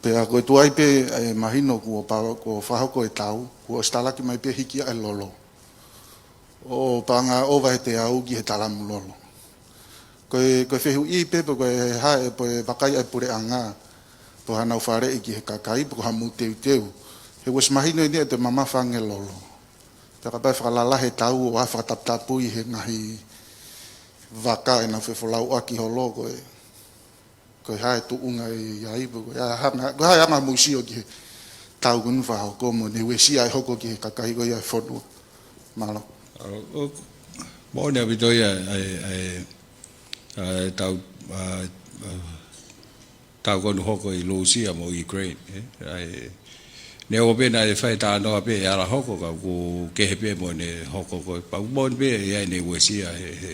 Pea ko e tuai pē ʻe mahino kuo pā-, kuo fakahoko e tau, kuo ʻosi talaki mai pē hiki ʻa e lolo. ʻO paʻanga ʻova he teau ki he talamu lolo. Ko e, ko e fehuʻi pē pe ko e hā e, pe ko e vakai ʻa e puleʻanga, pe ko haʻanau faleʻi ki he kakai, pe ko haʻamou teuteu. He ʻoku ʻosi mahino eni ʻe toe mamafa ange lolo. Pea kapau ʻe fakalalahi e tau ʻo ʻā fakataputapui he ngaahi vaka ʻenau fefolauʻaki holo ko e, ko e hā e tuʻunga ʻe ʻi ai, pe ko e hā e anga, ko e hā e anga hoʻomou sio ki he tau ko eni ʻoku fakahoko mo ʻene uesia e hoko ki he kakai ko ia e fonua. Mālō. ʻA, ʻo, moʻoni ʻaupito ia, ʻa e, ʻa e, ʻa e tau, ʻa, ʻa, tau ko eni ʻoku hoko ʻi Lūsia mo Ukraine, ē? ʻA e, neongo pē naʻe fai talanoa pē ʻe ala hoko ka ʻoku kehe pē mo ʻene hoko ko ē. Pea ʻoku moʻoni pē ʻe ʻi ai ʻene uesia he, he,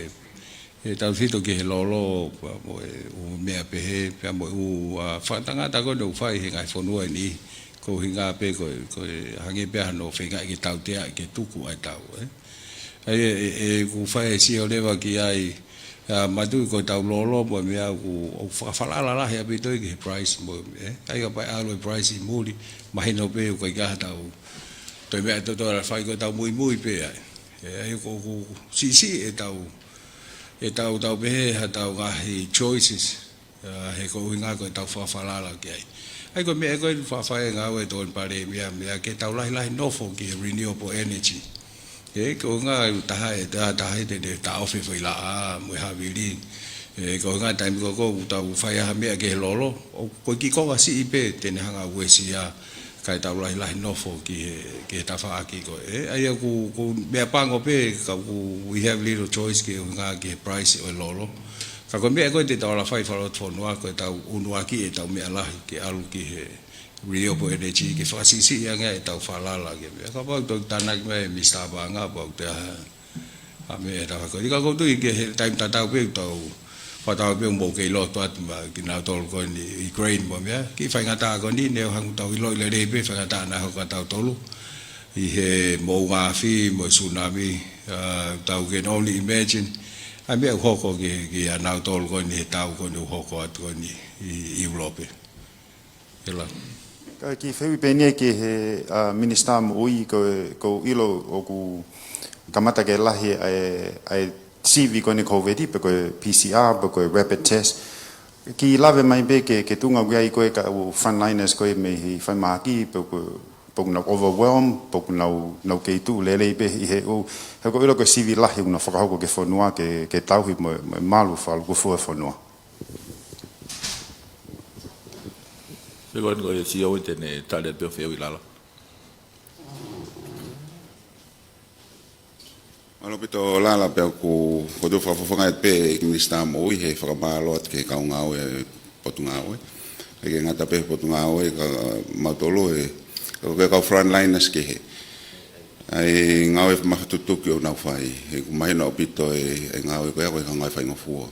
he tautefito ki he lolo, pea mo e ʻū meʻa pehē, pea mo e ʻū, ʻa, fakatangata ko eni ʻoku fai he ngaahi fonua ʻe niʻihi, ko e ʻuhinga pē ko e, ko e hangē pē hano feingaʻi ke tauteaʻi ke tuku ʻa e tau, ē? ʻA ia, ʻe, ʻe, ʻoku fai e sio leva ki ai, ʻa, mātuʻaki ko e tau lolo mo e meʻa ʻoku, ʻoku fakafalala lahi ʻaupito ia ki he price mo e, ē? ʻA ia kapau ʻe ʻalu e price ʻi muli, mahino pē ʻoku ʻikai ke ʻi ai haʻatau toe meʻa ʻe totonu ke fai, ko ʻetau muimui pē ai. ʻE, ʻa ia ʻoku, ʻoku siʻisiʻi ʻetau, ʻetau tau pehē haʻatau ngaahi choices. He ko e ʻuhinga ko ʻetau fakafalala ki ai. ʻA ia ko e meʻa ko ē ʻoku fakafai e ngāue ʻa e Tokoni Palēmia, meʻa ke tau lahilahi nofo ki he renewable energy. He ko e ʻuhinga ʻoku taha e, taha, taha e te ne taʻofi e foʻi laʻā mo e havili. He ko e ʻuhinga taimi ko ē ʻoku tau fai ai ha meʻa ki he lolo, ʻoku ko e kiʻi konga siʻi pē te ne hanga ʻo uesia, kae tau lahilahi nofo ki he, ki he tafaʻaki ko ē. ʻA ia ʻoku, ʻoku meʻapango pē, ka ʻoku, we have little choice ki he ʻuhinga ki he price ʻo e lolo. Ka ko e meʻa ko ē te tau ala fai fakalotofonua, ko ʻetau ʻunuaki ʻetau meʻa lahi ke ʻalu ki he renewable energy, ke fakasiʻisiʻi ange ʻetau falala ki he meʻa. Kapau ʻoku tau tānaki mai Mister Paʻanga, kapau te aha, a meʻa ʻe taha ko ē. Ka ʻoku ou tui ki he taimi tatau pē ʻoku tau, fakatau pē ʻoku mou kei loto atu mai kinautolu ko eni ʻi Grain mo e meʻa. Kiʻi faingataʻa ko eni, neongo ʻoku tau ʻiloʻi lelei pē faingataʻa naʻe hoko kia tautolu ʻi he moʻunga afi mo e tsunami, ʻa, tau can only imagine ʻa e meʻa ʻoku hoko ki, kia nautolu ko eni he tau ko eni ʻoku hoko atu ko eni ʻi, ʻi ʻIulope. Pela. Ka kiʻi fehuʻi pē eni ki he, ʻa, Minisitā Moʻui, ko, ʻoku ou ʻilo ʻoku kamata ke lahi ʻa e, ʻa e sivi ko eni ʻa e COVID, pe ko e P C R, pe ko e rapid test. Kiʻi lave mai pē ki he, ki he tuʻunga ʻoku ʻi ai ko ē kau frontliners ko ē mei he falemahaki, pe ko, pe ʻoku nau overwhelm, pe ʻoku nau, nau kei tuʻu lelei pē ʻi he ʻū, he ʻoku ou ʻilo ko e sivi lahi ʻoku nau fakahoko ki he fonua ke, ke tauhi mo, mo e malu fakalūkufua e fonua. Pea ko eni ko e C E O te ne tali atu pē ʻo fehuʻi Lala. Mālō ʻaupito Lala, pea ʻoku, ʻoku ou fakafofonga atu pē ki he Minisitā Moʻui he fakamālō atu ki he kau ngāue Potungāue. ʻIkai ke ngata pē he Potungāue ka mautolu ē, ka ko e kau frontliners kehe. ʻA e ngāue mafatukituki ʻoku nau fai, he ʻoku mahino ʻaupito e, e ngāue ko ia ko e kau ngāue faingofua.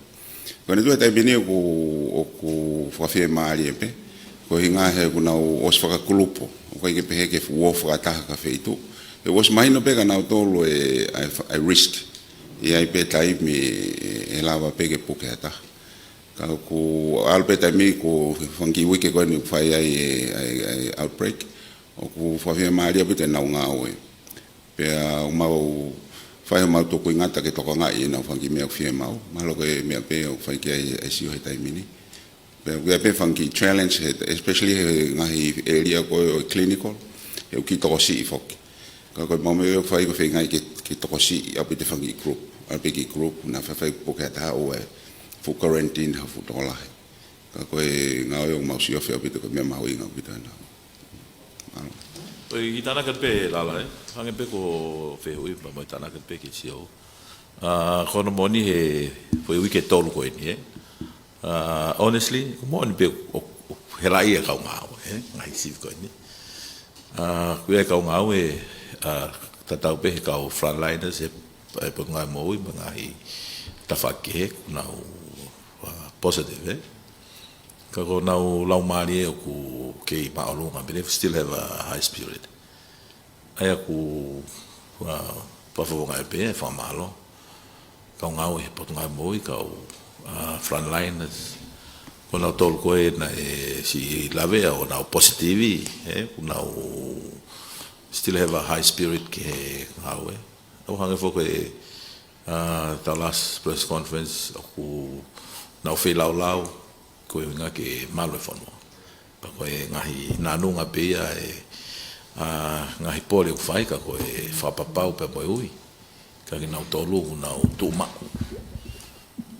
Ko ʻene tuʻu he taimi ni ʻoku, ʻoku fakafiemālie pē, ko e ʻuhinga he ʻoku nau ʻosi fakakulupu, ʻoku ʻikai ke pehē ke fuʻu ō fakataha ki ha feituʻu. He ʻoku ʻosi mahino pē kia nautolu e, ʻa e fa-, ʻa e risk. ʻI ai pē taimi ʻe, ʻe lava pē ke puke ha taha. Ka ʻoku ʻalu pē taimi ko e fanga kiʻi uike ko eni ʻoku fai ai e, ʻa e, ʻa e outbreak, ʻoku fakafiemālie ʻaupito ʻenau ngāue. Pea ʻoku mau fai homau tukuingata ke tokangaʻi ʻenau fanga kiʻi meʻa ʻoku fiemaʻu. Mahalo ko e meʻa pē ʻoku fai ki ai e sio he taimi ni. Pea ʻoku ʻi ai pē fanga kiʻi challenge, he, especially he ngaahi area ko ē ʻo e clinical, he ʻoku kiʻi tokosiʻi foki. Ka ko e mau meʻa ʻoku fai ko e feingaʻi ke, ke tokosiʻi ʻaupito e fanga kiʻi group, ʻaupito e kiʻi group, naʻa faifai puke ha taha ʻo e fuʻu quarantine ha fuʻu tokolahi. Ka ko e ngāue ʻoku mau sio ʻaupito ko e meʻa mahuʻinga ʻaupito ena. Mālō. ʻOi, kiʻi tānaki atu pē Lala, ē? Hangē pē ko e fehuʻi, pea mo e tānaki atu pē ki he C E O. ʻA, ko hono moʻoni he, ko e uike ʻe tolu ko eni, ē? ʻA, honestly, ʻoku moʻoni pē ʻoku, ʻoku helaʻia e kau ngāue, ē? Ngaahi sivi ko eni. ʻA, ʻoku ʻi ai e kau ngāue, ʻa, tatau pē he kau frontliners, he, he Potungāue Moʻui, mo e ngaahi tafaʻaki kehe, ʻoku nau, ʻa, positive, ē? Ka ko honau laumālie ʻoku kei māʻolunga, but they still have a high spirit. ʻA ia ʻoku, ʻa, fakafofonga atu pē e fakamālō. Kau ngāue he Potungāue Moʻui, kau, ʻa, frontliners. Ko nautolu ko ē naʻe siʻi lavea ʻo nau positive, ē, ʻoku nau still have a high spirit ki he ngāue. ʻO hangē foki ko e, ʻa, ʻetau last press conference ʻoku nau feilaulau, ko e ʻuhinga ke malu e fonua. Pea ko e ngaahi nānunga pē ia e, ʻa, ngaahi pole ʻoku fai ka ko e fakapapau pea mo e ui. Ka kinautolu ʻoku nau tuʻu maʻu.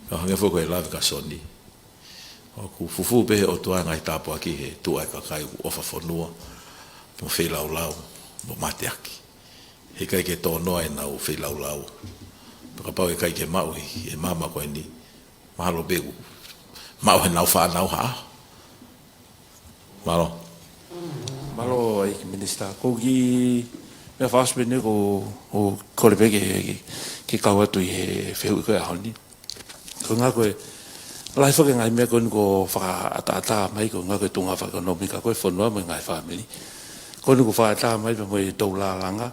Ka hangē foki ko e lave kia Soni. ʻOku fufū pē he ʻOtua e ngaahi tāpuaki he tuʻa e kakai ʻoku ʻofa fonua, mo feilaulau, mo mateaki. He ʻikai ke tō noa ʻenau feilaulau. Pea kapau ʻe ʻikai ke maʻu ʻi he māmani ko eni, mahalo pē ʻoku maʻu heʻenau fānau ha ʻaho. Mālō. Mālō ʻEiki Minisitā. Ko e kiʻi meʻa fakaʻosi pē eni ʻoku ou kole pē ke, ke, ke kau atu ʻi he fehuʻi ko ē ʻaho ni. Ko e ʻuhinga ko e lahi foki e ngaahi meʻa ko eni kuo fakaʻataʻatā mai, ko e ʻuhinga ko e tuʻunga fakaʻekonōmika ko ē e fonua mo e ngaahi fāmili. Ko eni kuo fakaʻatā mai pea mo e tau langa.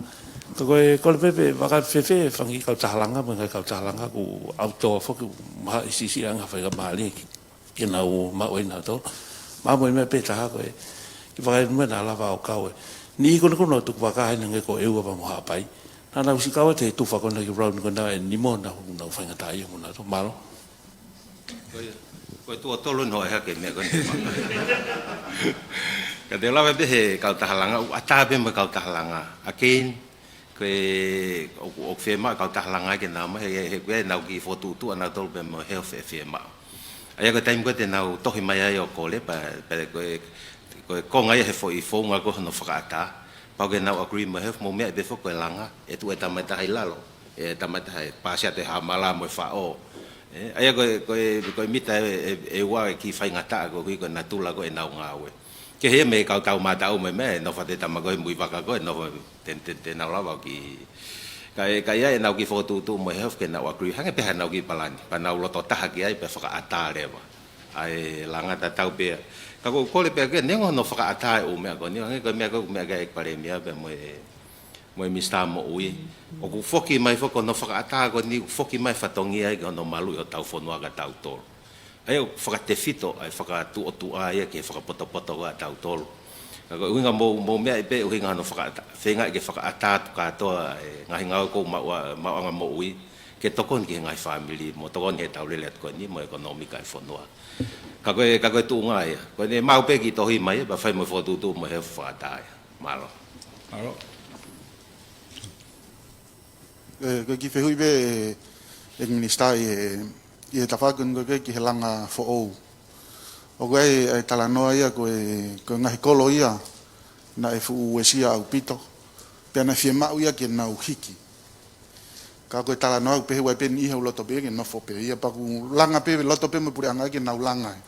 Ka ko e kole pē pe ʻe fakafēfē e fanga kiʻi kautaha langa mo e ngaahi kautaha langa kuo ʻautoa foki, mahalo ʻe siʻisiʻi ange ha faingamālie ke, ke nau maʻu ai nautolu. Pea mo e meʻa pē ʻe taha ko e, ke fakaʻilonga naʻa lava ʻo kau e niʻihi ko eni kuo nau tukupā heni hangē ko ʻEua pea mo Haʻapai. Naʻa nau siʻi kau atu he tufa ko ena ki he round ko ena ʻe nima, nau, nau faingataʻaʻia mo nautolu. Mālō. Ko ia. Ko e tuʻo tolu noa e hake meʻa ko eni. Ka te lava pē he kautaha langa, ʻoku ʻatā pē mo e kautaha langa. Again, ko e, ʻoku, ʻoku fiemaʻu kautaha langa ke nau mai, he, he, he ko e nau kiʻi fokotuʻutuʻu ʻa nautolu pē mo e health ʻe fiemaʻu. ʻA ia ko e taimi ko ē te nau tohi mai ai ʻo kole, pea, pea ko e, ko e konga ia he foʻi founga ko hono fakaʻatā. Pau ke nau agree mo e health, mou meaʻi pē foki ko e langa, ʻe tuʻu e tama ʻe taha ʻi lalo, ʻe tama ʻe taha ʻe pāsi atu e haʻamala mo e faʻo. ʻE, ʻa ia ko e, ko e, ko e mita ʻe, ʻe, ʻe ua e kiʻi faingataʻa koeʻuhi ko e natula ko ē ʻenau ngāue. Kehe ia mei he kau tau mātaʻu mo e meʻa, ʻe nofo atu e tama ko ē he muivaka ko ē, nofo te, te, te nau lava ʻo kiʻi. Ka ʻe, ka ʻi ai ʻenau kiʻi fokotuʻutuʻu mo e health ke nau agree, hangē pē haʻanau kiʻi palani, pea nau loto taha ki ai pea fakaʻatā leva ʻa e langa, tatau pē ia. Ka ʻoku ou kole pē au ke neongo hono fakaʻatā e ʻū meʻa ko eni, hangē ko e meʻa ko ē, meʻa ko ē ʻEiki Palēmia pea mo e, mo e Minisitā Moʻui. ʻOku foki mai foki hono fakaʻatā ko eni, ʻoku foki mai fatongia ia ki hono maluʻi hotau fonua kia tautolu. ʻA ia ʻoku fakatefito ʻa e fakatuʻotuʻa ia ki he fakapotopoto ko ē ʻa tautolu. Ka ko e ʻuhinga mou, mou meaʻi pē ʻuhinga hono fakaʻatā, feingaʻi ke fakaʻatā atu kātoa e ngaahi ngāue ʻoku ou maʻu ʻa, maʻuʻanga moʻui, ke tokoni ki he ngaahi fāmili, mo tokoni he tau lele atu ko eni, mo e ʻekonōmika e fonua. Ka ko e, ka ko e tuʻunga ia. Ko ʻene maʻu pē kiʻi tohi mai, pea fai mo e fokotuʻutuʻu mo e health fakaʻatā ia. Mālō. Mālō. ʻE, ko e kiʻi fehuʻi pē, ʻe, ʻEiki Minisitā, ʻi he, ʻi he tafaʻaki ko ē ki he langa foʻou. ʻOku ʻi ai e talanoa ia ko e, ko e ngaahi kolo ia naʻe fuʻu uesia ʻaupito, pea naʻe fiemaʻu ia ke nau hiki. Ka ko e talanoa ʻoku pehē ʻoku ʻi ai pē niʻihi ʻoku loto pē ke nofo pē ia, pea ʻoku langa pē, loto pē mo e puleʻanga ke nau langa ai.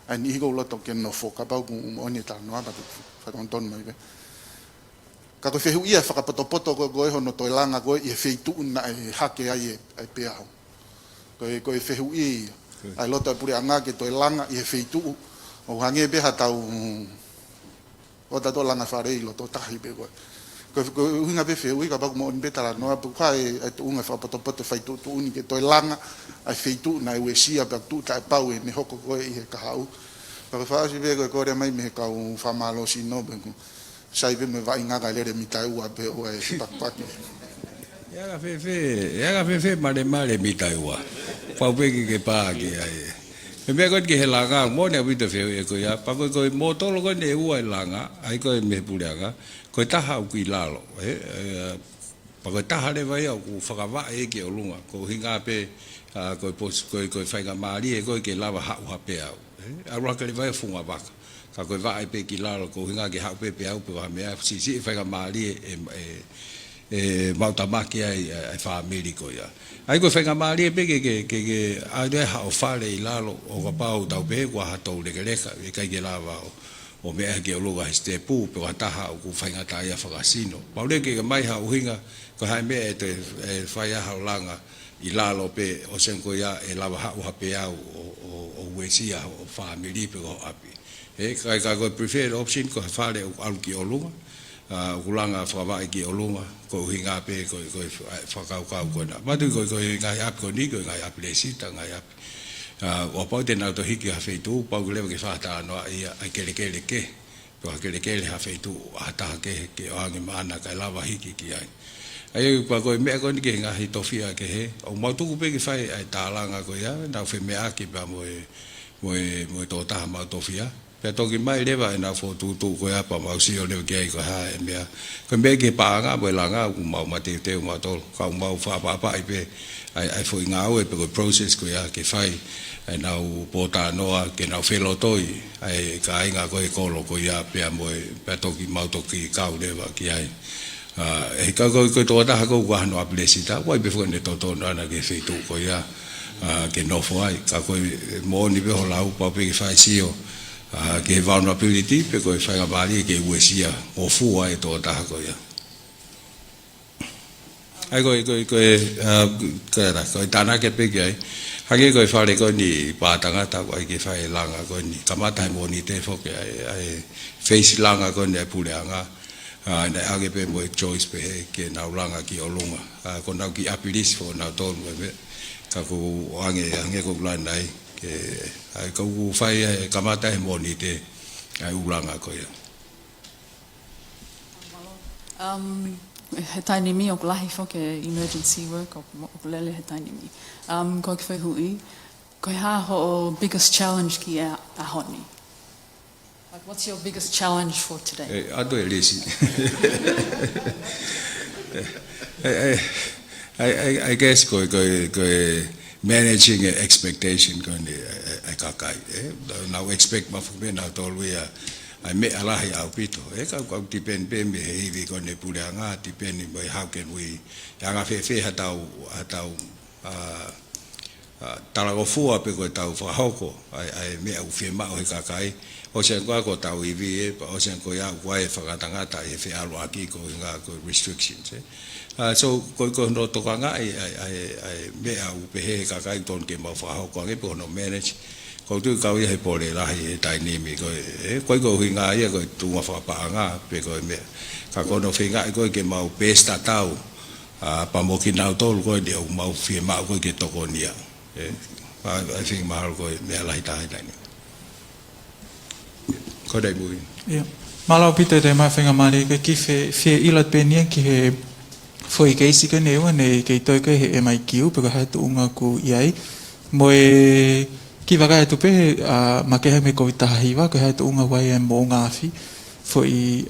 ʻA e niʻihi ʻoku loto ke nofo, kapau ʻoku moʻoni e talanoa, pea te u fakatonutonu mai pē. Ka ko e fehuʻi ia fakapotopoto ko ē, ko e hono toe langa ko ē ʻi he feituʻu naʻe hake ai e, e peau. Ko e, ko e fehuʻi ia. ʻA e loto e puleʻanga ke toe langa ʻi he feituʻu. ʻO hangē pē ha tau, ʻo tautolu langa fale ʻi loto tahi pē ko ē. Ko e, ko e ʻuhinga pē fehuʻi, kapau ʻoku moʻoni pē talanoa, pea ko e, e tuʻunga fakapotopoto fai tuʻutuʻuni ke toe langa ʻa e feituʻu naʻe uesia pea tuʻu taʻepau ʻene hoko ko ē ʻi he kahaʻu. Ka ko e fakaʻosi pē ko e kole mai mei he kau fakamālohisino pē ko Sai pē mo e vaʻinga kae lele mita ʻe ua pē ʻo e pakipaki. ʻE anga fēfē, ʻe anga fēfē malemale mita ʻe ua. Pau pē ke ke pā ki ai. He meʻa ko ē ki he langa, moʻoni ʻaupito fehuʻi ko ia, pea ko e, ko e mōtolo ko eni ʻe ua e langa, ʻa ia ko e mei he puleʻanga, ko e taha ʻoku ʻi lalo, ē, ē, pea ko e taha leva ia ʻoku fakavaʻe ki ʻolunga, ko e ʻuhinga pē, ʻa, ko e pos-, ko e, ko e faingamālie ko ē ke lava haʻu ha peau. Ē, ʻalu hake leva ia funga vaka. Ka ko e vaʻe pē ki lalo, ko e ʻuhinga ke haʻu pē peau pe ko ha meʻa, siʻisiʻi faingamālie ʻe, ʻe, ʻe maʻu tamaki ai, ʻa e, ʻa e fāmili ko ia. ʻA ia ko e faingamālie pē ke, ke, ke, ke ʻai leva haʻo fale ʻi lalo, ʻo kapau tau pehē ko ha tau lekeleka, ʻikai ke lava ʻo, ʻo meʻa ki ʻolunga he sitepu, pe ko ha taha ʻoku faingataʻaʻia fakasino. Pau leva ke, ke ʻomai ha ʻuhinga, ko e hā e meʻa ʻe toe, ʻe fai ai haʻo langa ʻi lalo pē ʻo sio ko ia ʻe lava haʻu ha peau ʻo, ʻo, ʻo uesia ho fāmili pe ko ho ʻapi. Ē, ka, ka ko e preferred option ko ha fale ʻoku ʻalu ki ʻolunga, ʻa, ʻoku langa fakavaʻe ki ʻolunga, ko e ʻuhinga pē ko e, ko e fa-, fakakaukau ko ena. Mātuʻaki ko e, ko e ngaahi ʻapi ko eni, ko e ngaahi ʻapi lēsisita, ngaahi ʻapi. ʻA, ʻo kapau te nau toe hiki ha feituʻu, pau ke leva ke fakatalanoaʻi ʻa e kelekele kehe. Pe ko ha kelekele ha feituʻu ʻa ha taha kehe ke ʻoange maʻana kae lava hiki ki ai. ʻA ia pea ko e meʻa ko eni ki he ngaahi tofiʻa kehe, ʻoku mau tuku pē ke fai ʻa e tālanga ko ia, nau femeʻaʻaki pea mo e, mo e, mo e tokotaha mau tofiʻa. Pea toki mai leva ʻenau fokotuʻutuʻu ko ia pea mau sio leva ki ai ko e hā e meʻa. Ko e meʻa ki he paʻanga mo e langa ʻoku mau mateuteu mautolu. Ka ʻoku mau fakaʻapaʻapaʻi pē ʻa e, ʻa e foʻi ngāue pe ko e process ko ia ke fai ʻenau pōtalanoa ke nau felotoi ʻa e kāinga ko ē kolo ko ia pea mo e, pea toki mau toki kau leva ki ai. ʻA, ʻe he kau ko e, ko e tokotaha ko ē ʻoku ʻi ai hano ʻapi lēsisita, ʻoku ʻi ai pē foki ʻene totonu ʻana ki he feituʻu ko ia, ʻa, ke nofo ai, ka ko e moʻoni pē hoʻo lau pau pē ke fai sio, ʻa, ki he vulnerability pe ko e faingamālie ke uesia mo fua e tokotaha ko ia. ʻA ia ko e, ko e, ko e, ʻa, ko e ra, ko e tānaki pē ki ai. Hangē ko e fale ko eni ʻi Pātangata, ʻoku ʻai ke fai e langa ko eni. Kamata he Mōnite foki ʻa e, ʻa e phase langa ko eni ʻa e puleʻanga. ʻA, naʻe ʻange pē mo e choice pehē ke nau langa ki ʻolunga. ʻA, ko ʻenau kiʻi ʻapi lisi foki nautolu mo e meʻa. Ka ʻoku ʻange, ʻange ko e langa ai. Ke, ʻa ia ʻoku fai e kamata he Mōnite ʻa e ʻū langa ko ia. Um, he taimi ni ʻoku lahi foki e emergency work ʻoku, ʻoku lele he taimi ni. Um, ko e kiʻi fehuʻi, Ko e hā hoʻo biggest challenge ki he ʻaho ni? Like, what's your biggest challenge for today? Eh, ʻoatu e lisi. I, I, I, I guess ko e, ko e, ko e managing e expectation ko eni ʻa e, ʻa e kakai, eh? Nau expect maʻu pē ʻe nautolu ia ʻa e meʻa lahi ʻaupito. Eh, ka, ka depend pē mei he ivi ko eni puleʻanga, depend mo e how can we, ʻe anga fēfē haʻatau, haʻatau, ah, ah, talangofua pe ko ʻetau fakahoko ʻa e, ʻa e meʻa ʻoku fiemaʻu ʻe he kakai. ʻOsi ange ko ia ko ʻetau ivi, eh, pea ʻosi ange ko ia ʻoku ʻi ai e fakangatangata ʻi he feʻaluʻaki ko e ʻuhinga ko e restrictions, eh. Ah, so, ko e, ko hono tokangaʻi ʻa e, ʻa e, ʻa e meʻa ʻoku pehē ʻe he kakai tonu ke mau fakahoko ange pe ko hono manage. ʻOku ou tui ʻoku kau ia he pole lahi he taimi ni ko e, eh, ko e, ko e ʻuhinga ia ko e tuʻunga fakapaʻanga pe ko e meʻa. Ka ko hono feingaʻi ko ē ke mau pēsī tatau, ah, pea mo kinautolu ko ē ʻoku mau fiemaʻu ko ē ke tokoniʻi. Eh, I, I think mahalo ko e meʻa lahi taha ia eni. Ko ia, Muʻi. ʻIo. Mālō ʻaupito e toe mai faingamālie ko ē ki he fie, fie ʻilo pē eni ia ki he foʻi keisi ko eni ʻoku ne kei toe ko ē he M I Q pe ko e hā e tuʻunga ʻoku ʻi ai. Mo e kiʻi vakai atu pē, ah, makehe mei he Kōviti taha hiva, ko e hā e tuʻunga ʻoku ʻi ai e moʻunga afi. Foʻi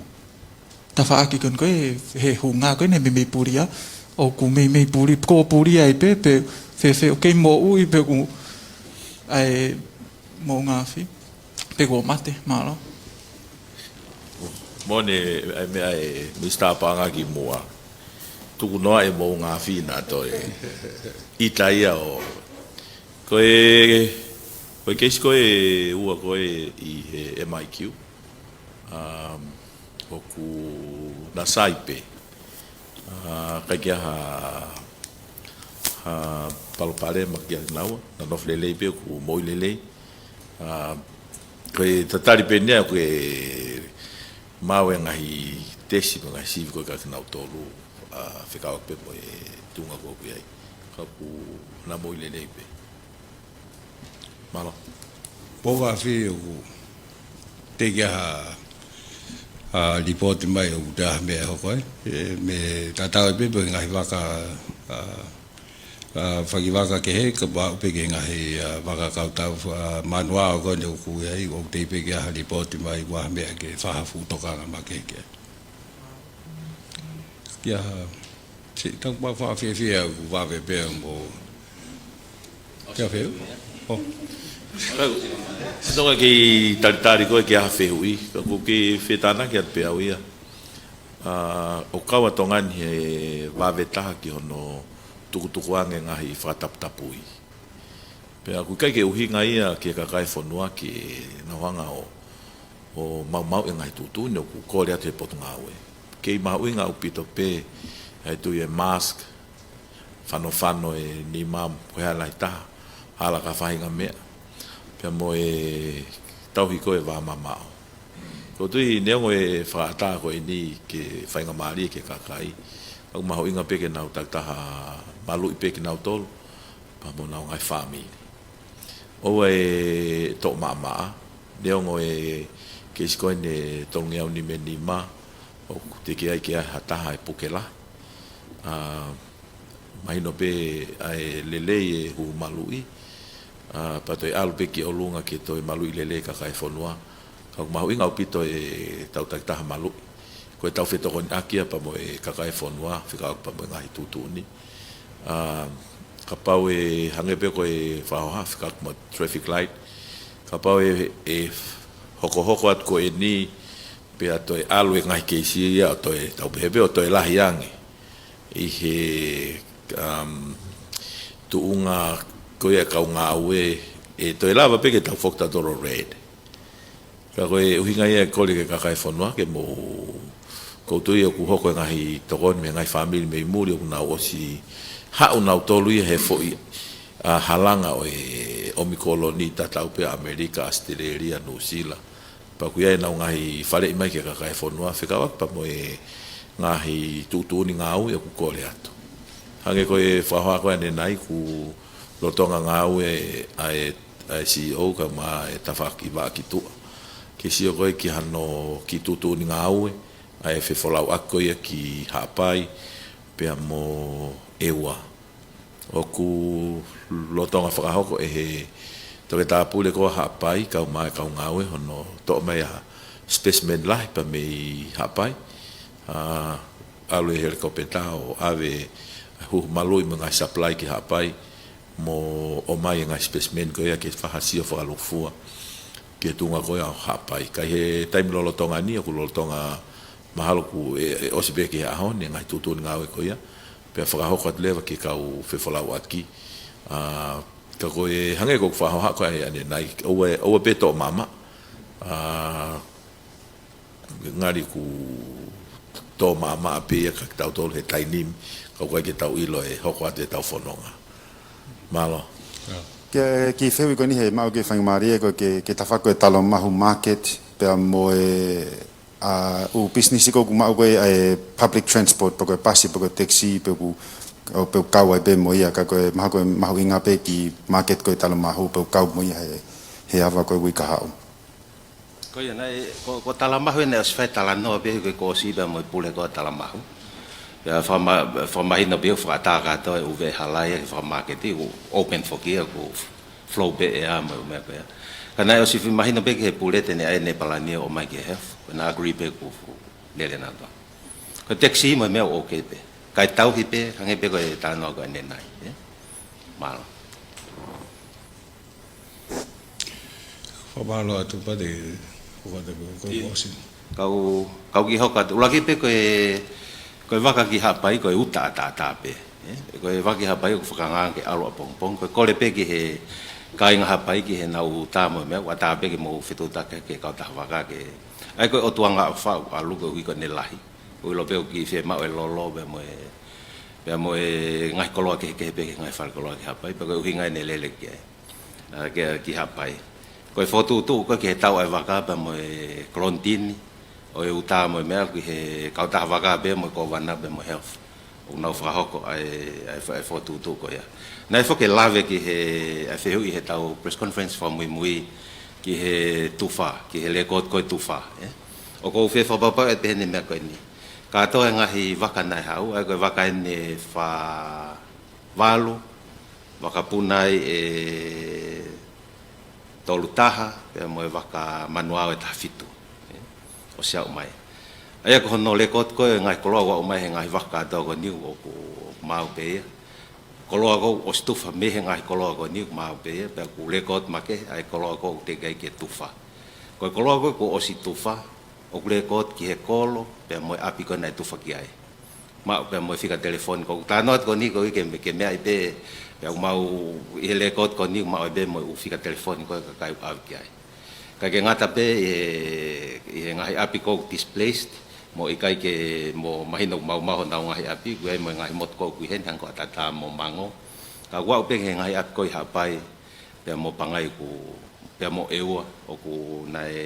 tafaʻaki ko eni ko ē he hunga ko eni meimei pulia, ʻoku meimei puli, ko e pulia ai pē, pe fēfē ʻoku kei moʻui pe ʻoku ʻi ai e moʻunga afi, pe kuo mate, mālō. Moʻoni ʻa e meʻa ʻa e Minisitā Paʻanga kimuʻa. Tuku noa e moʻunga afi naʻa toe ʻita ia ʻo, ko e, ko e keisi ko ē ʻe ua ko ē ʻi he M I Q. Um, ʻoku na sai pē. Ah, ʻikai ke ʻi ai ha, ha palopalema kiate kinaua, na nofo lelei pē, ʻoku moʻui lelei. Ah, ko e tatali pē eni ia ʻoku maʻu e ngaahi tesi mo e ngaahi sivi ko ē kiate kinautolu, ah, fekauʻaki pē mo e tuʻunga ko ē ʻoku ʻi ai. Ka ʻoku na moʻui lelei pē. Mālō. Moʻunga afi ʻoku teʻeki ai ha, ah, lipooti mai ʻoku ʻi ai ha meʻa ʻe hoko ai. Eh, meʻa tatau ai pē pe ko e ngaahi vaka, ah, ah, fanga vaka kehe, ka maʻu pē ki he ngaahi, ah, vaka kautau, ah, manuao ko eni ʻoku ʻi ai, ʻoku teʻeki pē ke ʻi ai ha lipooti mai ʻoku ʻi ai ha meʻa ke fai ha fuʻu tokanga makehe ki ai. Kia ha, si, tau pa fa fe fe au va ve pe mo. Kia fe. Oh. Ka, toka kei talitali ko ē ke ʻi ai ha fehuʻi, ka ʻoku ou kei fetānaki atu pē au ia. Ah, ʻoku kau ʻa Tonga ni he vave taha ki hono tukutuku ange ngaahi fakataputapui. Pea ʻoku ʻikai ke ʻuhinga ia ki he kakai e fonua ke nau hanga ʻo ʻo maumauʻi e ngaahi tuʻutuʻuni ʻoku kole atu he Potungāue. Kei mahuʻinga ʻaupito pē ʻa e tui e mask, fanofano e nima, ko e hā e lahi taha, hala ki ha faʻahinga meʻa. Pea mo e tauhi ko ē e vā mamaʻo. ʻOku ou tui neongo e fakaʻatā ko eni ke faingamālie ki he kakai, ʻoku mahuʻinga pē ke nau takitaha maluʻi pē kinautolu, pea mo honau ngaahi fāmili. ʻOua ʻe toʻo maʻamaʻa, neongo e keisi ko eni ʻe tolungeau nima nima, ʻoku teʻeki ai ke ʻi ai ha taha ʻe puke lahi. Ah, mahino pē ʻa e lelei e huhu maluʻi, ah, pea toe ʻalu pē ki ʻolunga ke toe maluʻi lelei e kakai e fonua. Ka ʻoku mahuʻinga ʻaupito ʻetau takitaha maluʻi. Ko ʻetau fetokoniʻaki ia pea mo e kakai e fonua, fekauʻaki pea mo e ngaahi tuʻutuʻuni. Ah, kapau ʻe hangē pē ko e fakahoha, fekauʻaki mo e traffic light. Kapau ʻe, ʻe hokohoko atu ko eni, pea toe ʻalu e ngaahi keisi ia ʻo toe, tau pehē pē ʻo toe lahi ange ʻi he, um, tuʻunga ko ia e kau ngāue, ʻe toe lava pē ke tau foki tautolu ʻo red. Ka ko e ʻuhinga ia e kole ki he kakai e fonua ke mou, ʻoku ou tui ʻoku hoko e ngaahi tokoni mei he ngaahi fāmili mei muli ʻoku nau ʻosi haʻu nautolu ia he foʻi, ah, halanga ʻo e ʻOmikoloni, tatau pē ʻAmelika, ʻAositelēlia, Nuʻusila. Pea ʻoku ʻi ai ʻenau ngaahi faleʻi mai ki he kakai e fonua, fekauʻaki pea mo e ngaahi tuʻutuʻuni ngāue ʻoku kole atu. Hangē ko e fakahoha ko ē ʻanenai, ʻoku lolotonga ngāue ʻa e, ʻa e C E O kae ʻumaʻā e tafaʻaki vaʻa ki tuʻa ke sio ko ē ki hano kiʻi tuʻutuʻuni ngāue, ʻa e fefolauʻaki ko ia ki Haʻapai pea mo ʻEua. ʻOku lolotonga fakahoko ʻe he toketā pule ko ia ʻa Haʻapai, kau mai kau ngāue hono toʻo mai ʻa e specimen lahi pea mei Haʻapai. ʻA, ʻalu e helikopeta ʻo ʻave huhu maluʻi mo e ngaahi supply ki Haʻapai, mo ʻomai e ngaahi specimen ko ia ke fakasio fakalūkufua ki he tuʻunga ko ia ʻo Haʻapai. Ka ʻi he taimi lolotonga ni, ʻoku lolotonga mahalo kuo ʻe, ʻe ʻosi pē ki he ʻaho ni e ngaahi tuʻutuʻuni ngāue ko ia, pea fakahoko atu leva ki he kau fefolauʻaki. ʻA, ka ko e hangē ko ʻeku fakahoha ko ē ʻanenai, ʻoua, ʻoua pē toʻo maʻamaʻa. ʻA, ngali ʻoku toʻo maʻamaʻa pē ia kia kitautolu he taimi ni, ka ʻoku ʻikai ke tau ʻilo e hoko atu ʻetau fononga. Mālō. Ke, kiʻi fehuʻi ko eni he maʻu ke fanga mālie ko ē ke, ke tafako e Talomahu market, pea mo e, ʻa, ʻū business ko ē ʻoku maʻu ko ē ʻa e public transport, pe ko e pasi, pe ko e taxi, pe ʻoku, ʻo pe ʻoku kau ai pē mo ia, ka ko e maha ko e mahuʻinga pē ki he market ko ē Talomahu, pe ʻoku kau mo ia he, he ava ko ē uike kahaʻu. Ko ia naʻe, ko, ko Talomahu ʻe naʻe ʻosi fai talanoa pē he ko e kōsi pea mo e pule ko ē Talomahu. Pea fakama-, fakamahino pē ʻoku fakaʻatā kātoa e ʻū veʻehala ia ke fakamaketi, ʻoku open foki ia, ʻoku flow pē ʻea mo e ʻū meʻa ko ia. Ka naʻe ʻosi fakamahino pē ki he pule te ne ʻai ʻene palani ʻo ʻomai ki he health. Ko ʻena agree pē ʻoku lele nautolu. Ko e taxi mo e meʻa ʻoku okay pē. Kae tauhi pē, hangē pē ko e talanoa ko ʻanenai, ē? Mālō. Fakamālō atu pea te, ko vata ko, ko, ʻIo. Kau, kau kiʻi hoko atu. ʻUluaki pē ko e, ko e vaka ki Haʻapai, ko e uta ʻataʻatā pē. Ē? Ko e vaka ki Haʻapai, ʻoku fakangaanga ke ʻalu ʻapongipongi. Ko e kole pē ki he kāinga Haʻapai, ki heʻenau uta mo e meʻa, ʻoku ʻatā pē ke mou fetuʻutaki ki he kautaha vaka ke. ʻA ia ko e ʻotuʻanga ʻoku faʻa ʻalu koeʻuhi ko ʻene lahi. ʻOku ʻilo pē ʻoku kiʻi fiemaʻu e lolo, pea mo e, pea mo e ngaahi koloa kehekehe pē ki he ngaahi fale koloa ki Haʻapai, pea ko e ʻuhinga ia ʻene lele ki ai. ʻA, ki, ki Haʻapai. Ko e fokotuʻutuʻu ko ē ki he tau ʻa e vaka pea mo e kolonitini ʻo e uta mo e meʻa ki he kautaha vaka pea mo e kōvana pea mo e health. ʻOku nau fakahoko ʻa e, ʻa e fo-, ʻa e fokotuʻutuʻu ko ia. Naʻe foki e lave ki he, ʻa e fehuʻi heʻetau press conference fakamuimui ki he tufa, ki he lēkooti ko ē tufa, ē. ʻOku ou fie fakapapauʻi atu pē heʻene meʻa ko eni. Kātoa e ngaahi vaka naʻe haʻu, ʻa ia ko e vaka eni ʻe fā valu, vaka Puna ʻe tolu taha, pea mo e vaka Manuao ʻe taha fitu. Ē, ʻosi aʻu mai. ʻA ia ko hono lēkooti ko ē ngaahi koloa ʻoku aʻu mai he ngaahi vaka kātoa ko eni ʻoku maau pē ia. Koloa ʻoku ʻosi tufa mei he ngaahi koloa ko eni ʻoku maau pē ia, pea ʻoku lēkooti makehe ʻa e koloa ʻoku teʻeki ke tufa. Ko e koloa ʻoku ʻosi tufa, ʻoku lēkooti ki he kolo, pea mo e ʻapi ko ē naʻe tufa ki ai. Maʻu pea mo e fika telefoni, ʻoku ou talanoa atu ko eni koeʻuhi ke, ke meaʻi pē, pea ʻoku maʻu ʻi he lēkooti ko eni, maʻu ai pē mo e ʻū fika telefoni ko ē ʻa e kakai ʻoku ʻave ki ai. Ka ʻikai ke ngata pē ʻi he, ʻi he ngaahi ʻapi ʻoku displaced, mo ʻikai ke, mo mahino ʻoku maumau honau ngaahi ʻapi, ʻoku ʻi ai mo e ngaahi motu ʻoku ʻi heni hangē ko ʻAtatā mo Mango. Ka ʻoku aʻu pē ki he ngaahi ʻapi ko ē ʻi Haʻapai, pea mo Pangai ʻoku, pea mo ʻEua, ʻoku naʻe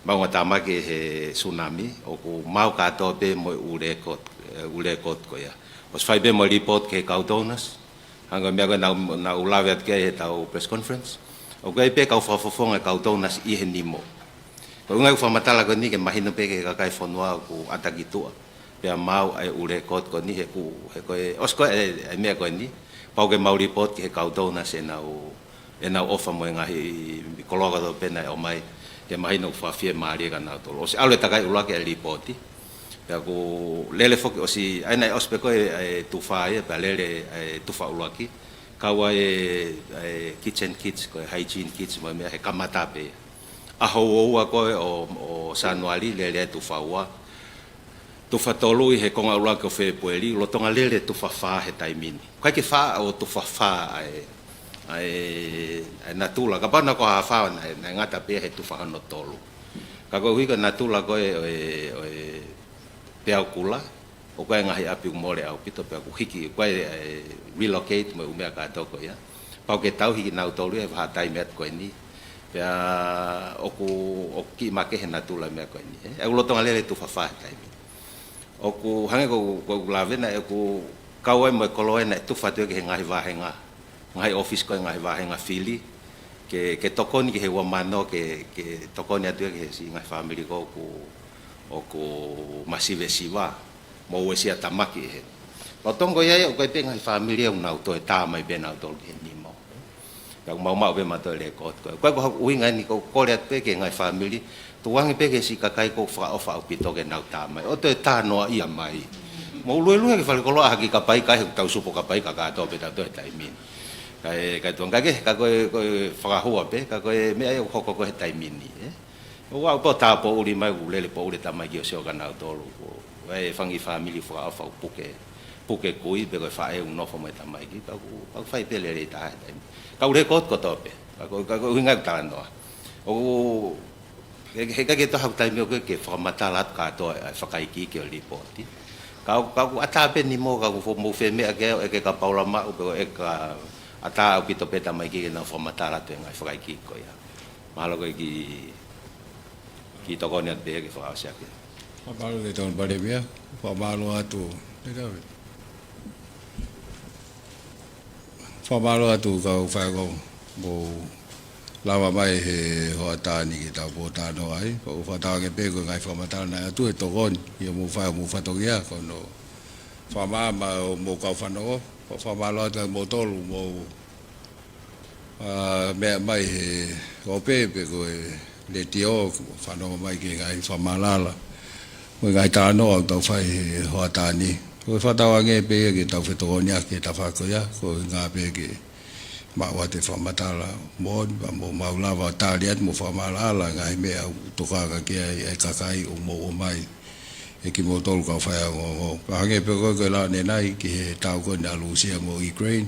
maʻungatāmaki he tsunami, ʻoku maau kātoa pē mo e ʻū lēkooti, ʻū lēkooti ko ia. ʻOsi fai pē mo e report ki he kau donors, hangē ko e meʻa ko ē naʻa, naʻa ku lave atu ki ai heʻetau press conference. ʻOku ʻi ai pē kau fakafofonga e kau donors ʻi he nimo. Ko e ʻuhinga ʻeku fakamatala ko eni ke mahino pē ki he kakai fonua ʻoku ʻata ki tuʻa. Pea maau ʻa e ʻū lēkooti ko eni he ʻoku, he ko e, ʻosi ko ē ʻa e, ʻa e meʻa ko eni. Pau ke mau report ki he kau donors ʻenau, ʻenau ʻofa mo e ngaahi koloa kotoa pē naʻe ʻomai. Ke mahino ʻoku fakafiemālie kia nautolu. ʻOsi ʻalu e takai ʻuluaki ʻa e report. Pea ʻoku lele foki ʻosi, ʻa ia naʻe ʻosi pē ko ē ʻa e tufa ia, pea lele ʻa e tufa ʻuluaki. Kau ai e, ʻa e kitchen kits, ko e hygiene kits, mo e meʻa he kamata pē ia. ʻAho ua ua ko ē ʻo, ʻo Sānuali, lele ʻa e tufa ua. Tufa tolu ʻi he konga ʻuluaki ʻo Fēpueli, lolotonga lele tufa fā he taimi ni. ʻIkai ke faʻa ʻo tufa fā ʻa e, ʻa e, ʻa e natula. Kapau naʻe ko ha fā naʻe, naʻe ngata pē he tufa hono tolu. Ka koeʻuhi ko e natula ko ē ʻo e, ʻo e peau kula, ʻoku ʻi ai e ngaahi ʻapi ʻoku mole ʻaupito pea ʻoku hiki, ʻoku ʻi ai e, e relocate mo e ʻū meʻa kātoa ko ia. Pau ke tauhi kinautolu ia he vahaʻa taimi atu ko eni. Pea ʻoku, ʻoku kiʻi makehe e natula e meʻa ko eni. Ē, ʻoku lolotonga lele tufa fā he taimi. ʻOku hangē ko, ko ʻeku lave naʻe ʻoku kau ai mo e koloa naʻe tufa atu ia ki he ngaahi vāhenga. Ngaahi ʻōfisi ko ē ngaahi vāhenga fili. Ke, ke tokoni ki he ua mano, ke, ke tokoni atu ia ki he siʻi ngaahi fāmili ko ē ʻoku, ʻoku masivesiva. Mo uesia tamaki ʻi heni. Lolotonga ia ʻoku ʻi ai pē ngaahi fāmili ʻoku nau toe tā mai pē nautolu ki he nimo. Ka ʻoku maumau pē mautolu e lēkooti ko ē. Ko e ko e ʻuhinga eni ʻoku ou kole atu pē ki he ngaahi fāmili, tukuange pē ki he siʻi kakai ʻoku fakaʻofa ʻaupito ke nau tā mai. ʻO toe tā noaʻia mai. Mou luelue ki falekoloa ha kiʻi kapai, ka ʻi he ʻoku tau supo kapai ka kātoa pē tautolu he taimi ni. Kae, kae tukuange ke, ka ko e, ko e fakahua pē, ka ko e meʻa ia ʻoku hoko ko ē he taimi ni, ē. ʻOku ʻi ai pē ʻo tā poʻuli mai, ʻoku lele poʻuli e tamaiki ʻo sio kia nautolu. ʻOku ʻi ai e fanga kiʻi fāmili fakaʻofa ʻoku puke, puke kui, pe ko e faʻē ʻoku nofo mo e tamaiki, ka ʻoku, ka ʻoku fai pē lelei taha he taimi. Ka ʻoku lēkooti kotoa pē, ka ko, ka ko e ʻuhinga ʻeku talanoa. ʻOku, he, he ʻikai ke toe haʻaku taimi ʻoku ke fakamatala atu kātoa e fakaikiiki ʻo e lipooti. Ka, ka ʻoku ʻatā pē nimo, ka ʻoku fo-, mou fie meʻa ke ʻeke kia Paula Maʻu, pe ko e ʻeke ʻatā ʻaupito pē tamaiki ke nau fakamatala atu e ngaahi fakaikiiki ko ia. Mahalo ko e kiʻi, kiʻi tokoni atu pē ke fakaʻosi ʻaki. Fakamālō ki he Tokoni Palēmia, fakamālō atu. Fakamālō atu kau faifekau mou lava mai he hoʻatā ni ke tau pōtalanoa ai. ʻOku ou fakatauange pē ko e ngaahi fakamatala naʻe ʻoatu ʻe he tokoni, ʻio mou fai homou fatongia, ko hono fakamaama ʻo mou kau fanongo. Fakamālō atu kia moutolu mou ʻa, meʻa mai he ope pe ko e letiō, fanongo mai ki he ngaahi fakamaʻalaʻala mo e ngaahi talanoa ʻoku tau fai he hoʻatā ni. ʻOku ou fakatauange pē ia ke tau fetokoniʻaki he tafaʻaki ko ia, ko e ʻuhinga pē ke maʻu atu e fakamatala moʻoni, pea mo mau lava ʻo tali atu mo fakamaʻalaʻala ngaahi meʻa ʻoku tokanga ki ai e kakai ʻoku mou ʻomai ʻe kimoutolu kau faiongoongo. Ka hangē pē ko e, ko e lau ʻanenai ki he tau ko eni ʻa Lūsia mo Ukraine.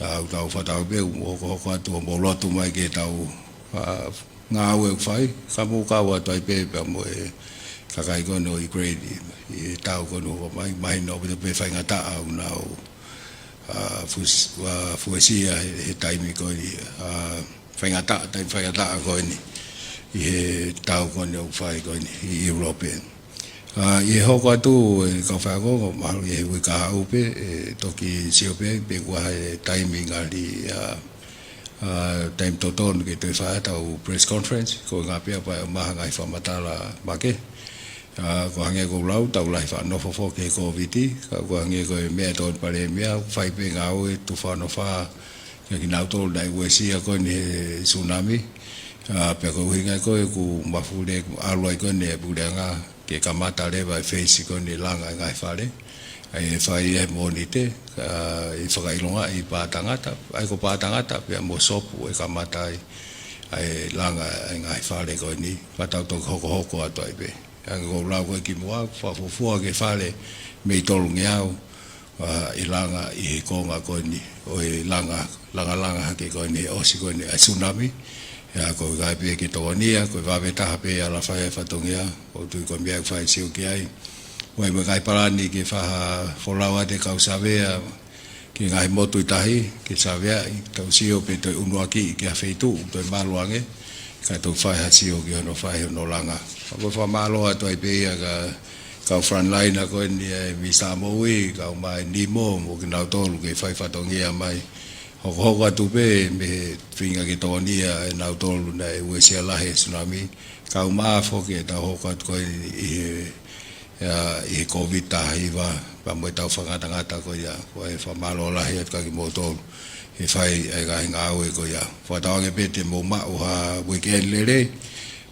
ʻA, ʻoku tau fakatauange pē ʻoku mou hokohoko atu ʻo mou lotu mai ki he tau, ʻa, ngāue ʻoku fai, ka mou kau atu ai pē pea mo e kakai ko eni ʻo Ukraine ʻi, ʻi he tau ko eni ʻoku hoko mai, mahino ʻoku pē faingataʻa ʻoku nau, ʻa, fues-, ʻa, fuesia he, he taimi ko eni, ʻa, faingataʻa, taimi faingataʻa ko eni, ʻi he tau ko eni ʻoku fai ko eni ʻi ʻIulope. ʻA, ʻi he hoko atu e kau faiongoongo, mahalo ʻi he uike kahaʻu pē, ʻe toki sio pē, pe ko e hā e taimi ngali, ʻa, ʻa, taimi totonu ke toe fai ʻetau press conference, ko e ʻuhinga pē ia pea ʻe ʻomai ha ngaahi fakamatala makehe. ʻA, ko e hangē ko e lau, tau lahi faʻa nofo foki he Kōviti, ka ko e hangē ko e meʻa ʻa e Tokoni Palēmia, fai pē ngāue tufa hono fā, kia kinautolu naʻe uesia ko eni he tsunami. ʻA, pea ko e ʻuhinga ko ē ʻoku mafuli, ʻoku ʻalu ai ko eni e puleʻanga ke kamata leva e phase ko eni langa e ngaahi fale. ʻA ia ʻe fai ia he Mōnite, ʻa, ʻe fakaʻilongaʻi ʻi Pātangata, ʻa ia ko Pātangata pea mo Sopu ʻe kamata ai ʻa e langa e ngaahi fale ko eni, pea tau toki hokohoko atu ai pē. Hangē ko e lau ko ē kimuʻa, fakafuofua ki he fale mei tolungeau, ʻa, ʻe langa ʻi he konga ko eni, ʻo e langa, langalanga hake ko eni, ʻosi ko eni ʻa e tsunami. ʻA ia ko e ʻuhinga pē ke tokonia, ko e vave taha pē ʻa e ala fai e fatongia, ʻoku ou tui ko e meʻa ʻoku fai sio ki ai. ʻOku ʻi ai mo e ngaahi palani ke fakafolau atu e kau savea ki he ngaahi motu ʻi tahi, ke saveaʻi, tau sio pe toe ʻunuakiʻi ki ha feituʻu, toe malu ange, kae toki fai ha sio ki hono fai hono langa. Ka ʻoku ou fakamālō atu ai pē ia ki he kau frontliner ko eni ʻa e Misa Moʻui, kau mai nimo, mo kinautolu ke fai fatongia mai. Hokohoko atu pē mei he feinga ke tokonia ʻe nautolu naʻe uesia lahi he tsunami. Kau mai foki ʻetau hoko atu ko eni ʻi he ʻa, ʻi he Kōviti taha hiva, pea mo ʻetau fakangatangata ko ia, ko e fakamālō lahi atu kia kimoutolu he fai e ngaahi ngāue ko ia. Fakatauange pē te mou maʻu ha uike lelei,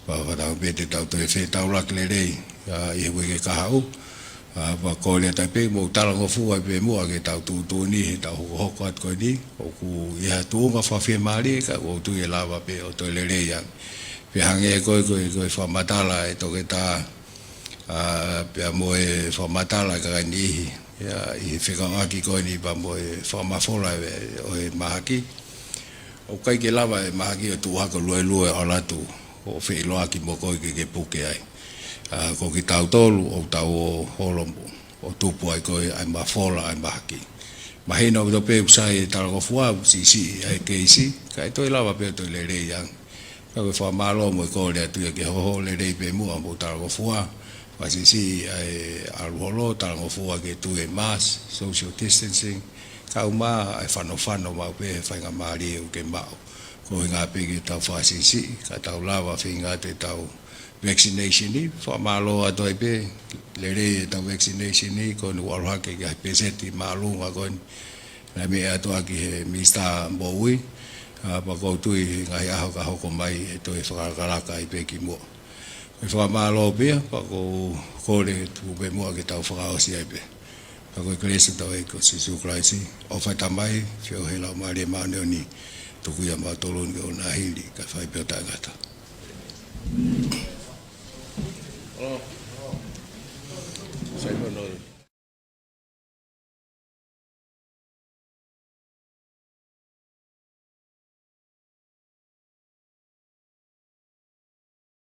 pea fakatauange pē te tau toe fetaulaki lelei, ʻa, ʻi he uike kahaʻu, ʻa, pea kole atu ai pē mou talangofua pē muʻa ki heʻetau tuʻutuʻuni, heʻetau hokohoko atu ko eni, ʻoku ʻi ai ha tuʻunga fakafiemālie, ka ʻoku ou tui ʻe lava pē ʻo toe lelei ange. Pea hangē ko e, ko e, ko e fakamatala ʻa e toketā, ʻa, pea mo e fakamatala ʻa e kakai niʻihi, ʻa, ʻi he fekauʻaki ko eni pea mo e fakamafola ʻo e mahaki. ʻOku ʻikai ke lava e mahaki ʻo tuʻu hake ʻo luelue ʻo ʻalu atu ʻo feʻiloaki mo koe ke ke puke ai. ʻA, ko kitautolu ʻoku tau ō holo mo, ʻo tupu ai ko ē ʻa e mafola ʻa e mahaki. Mahino ʻaupito pē ʻoku sai e talangofua, ʻoku siʻisiʻi ʻa e keisi, kae toe lava pē ʻo toe lelei ange. Ka ko e fakamālō mo e kole atu ia ke hoho lelei pē muʻa mou talangofua. Fakasiʻisiʻi ʻa e ʻalu holo, talangofua ke tui e mask, social distancing. Kau mai ʻa e fanofano maʻu pē he faingamālie ʻoku ke maʻu. Ko e ʻuhinga pē ke tau fakasiʻisiʻi, ka tau lava feinga ʻetau vaccination ni, fakamālō atu ai pē, lelei ʻetau vaccination ni, ko eni ʻoku ʻalu hake ki he peseti māʻolunga ko eni, naʻe meʻa atu ʻaki he Minisitā Moʻui, ʻa, pea ʻoku ou tui he ngaahi ʻaho ka hoko mai ʻe toe fakalakalaka ai pē ki muʻa. Ko e fakamālō pē ia, pea ʻoku ou kole tuku pē muʻa ke tau fakaʻosi ai pē. Pea ko e kelesi ʻa hotau ʻEiki ko Sīsū Kalaisi, ʻofa ʻa e Tamai, feohi ʻa e Laumālie Māʻoniʻoni, tuku ia mautolu ni ke ʻoua naʻa hili, kae fai pē ʻo taʻengata.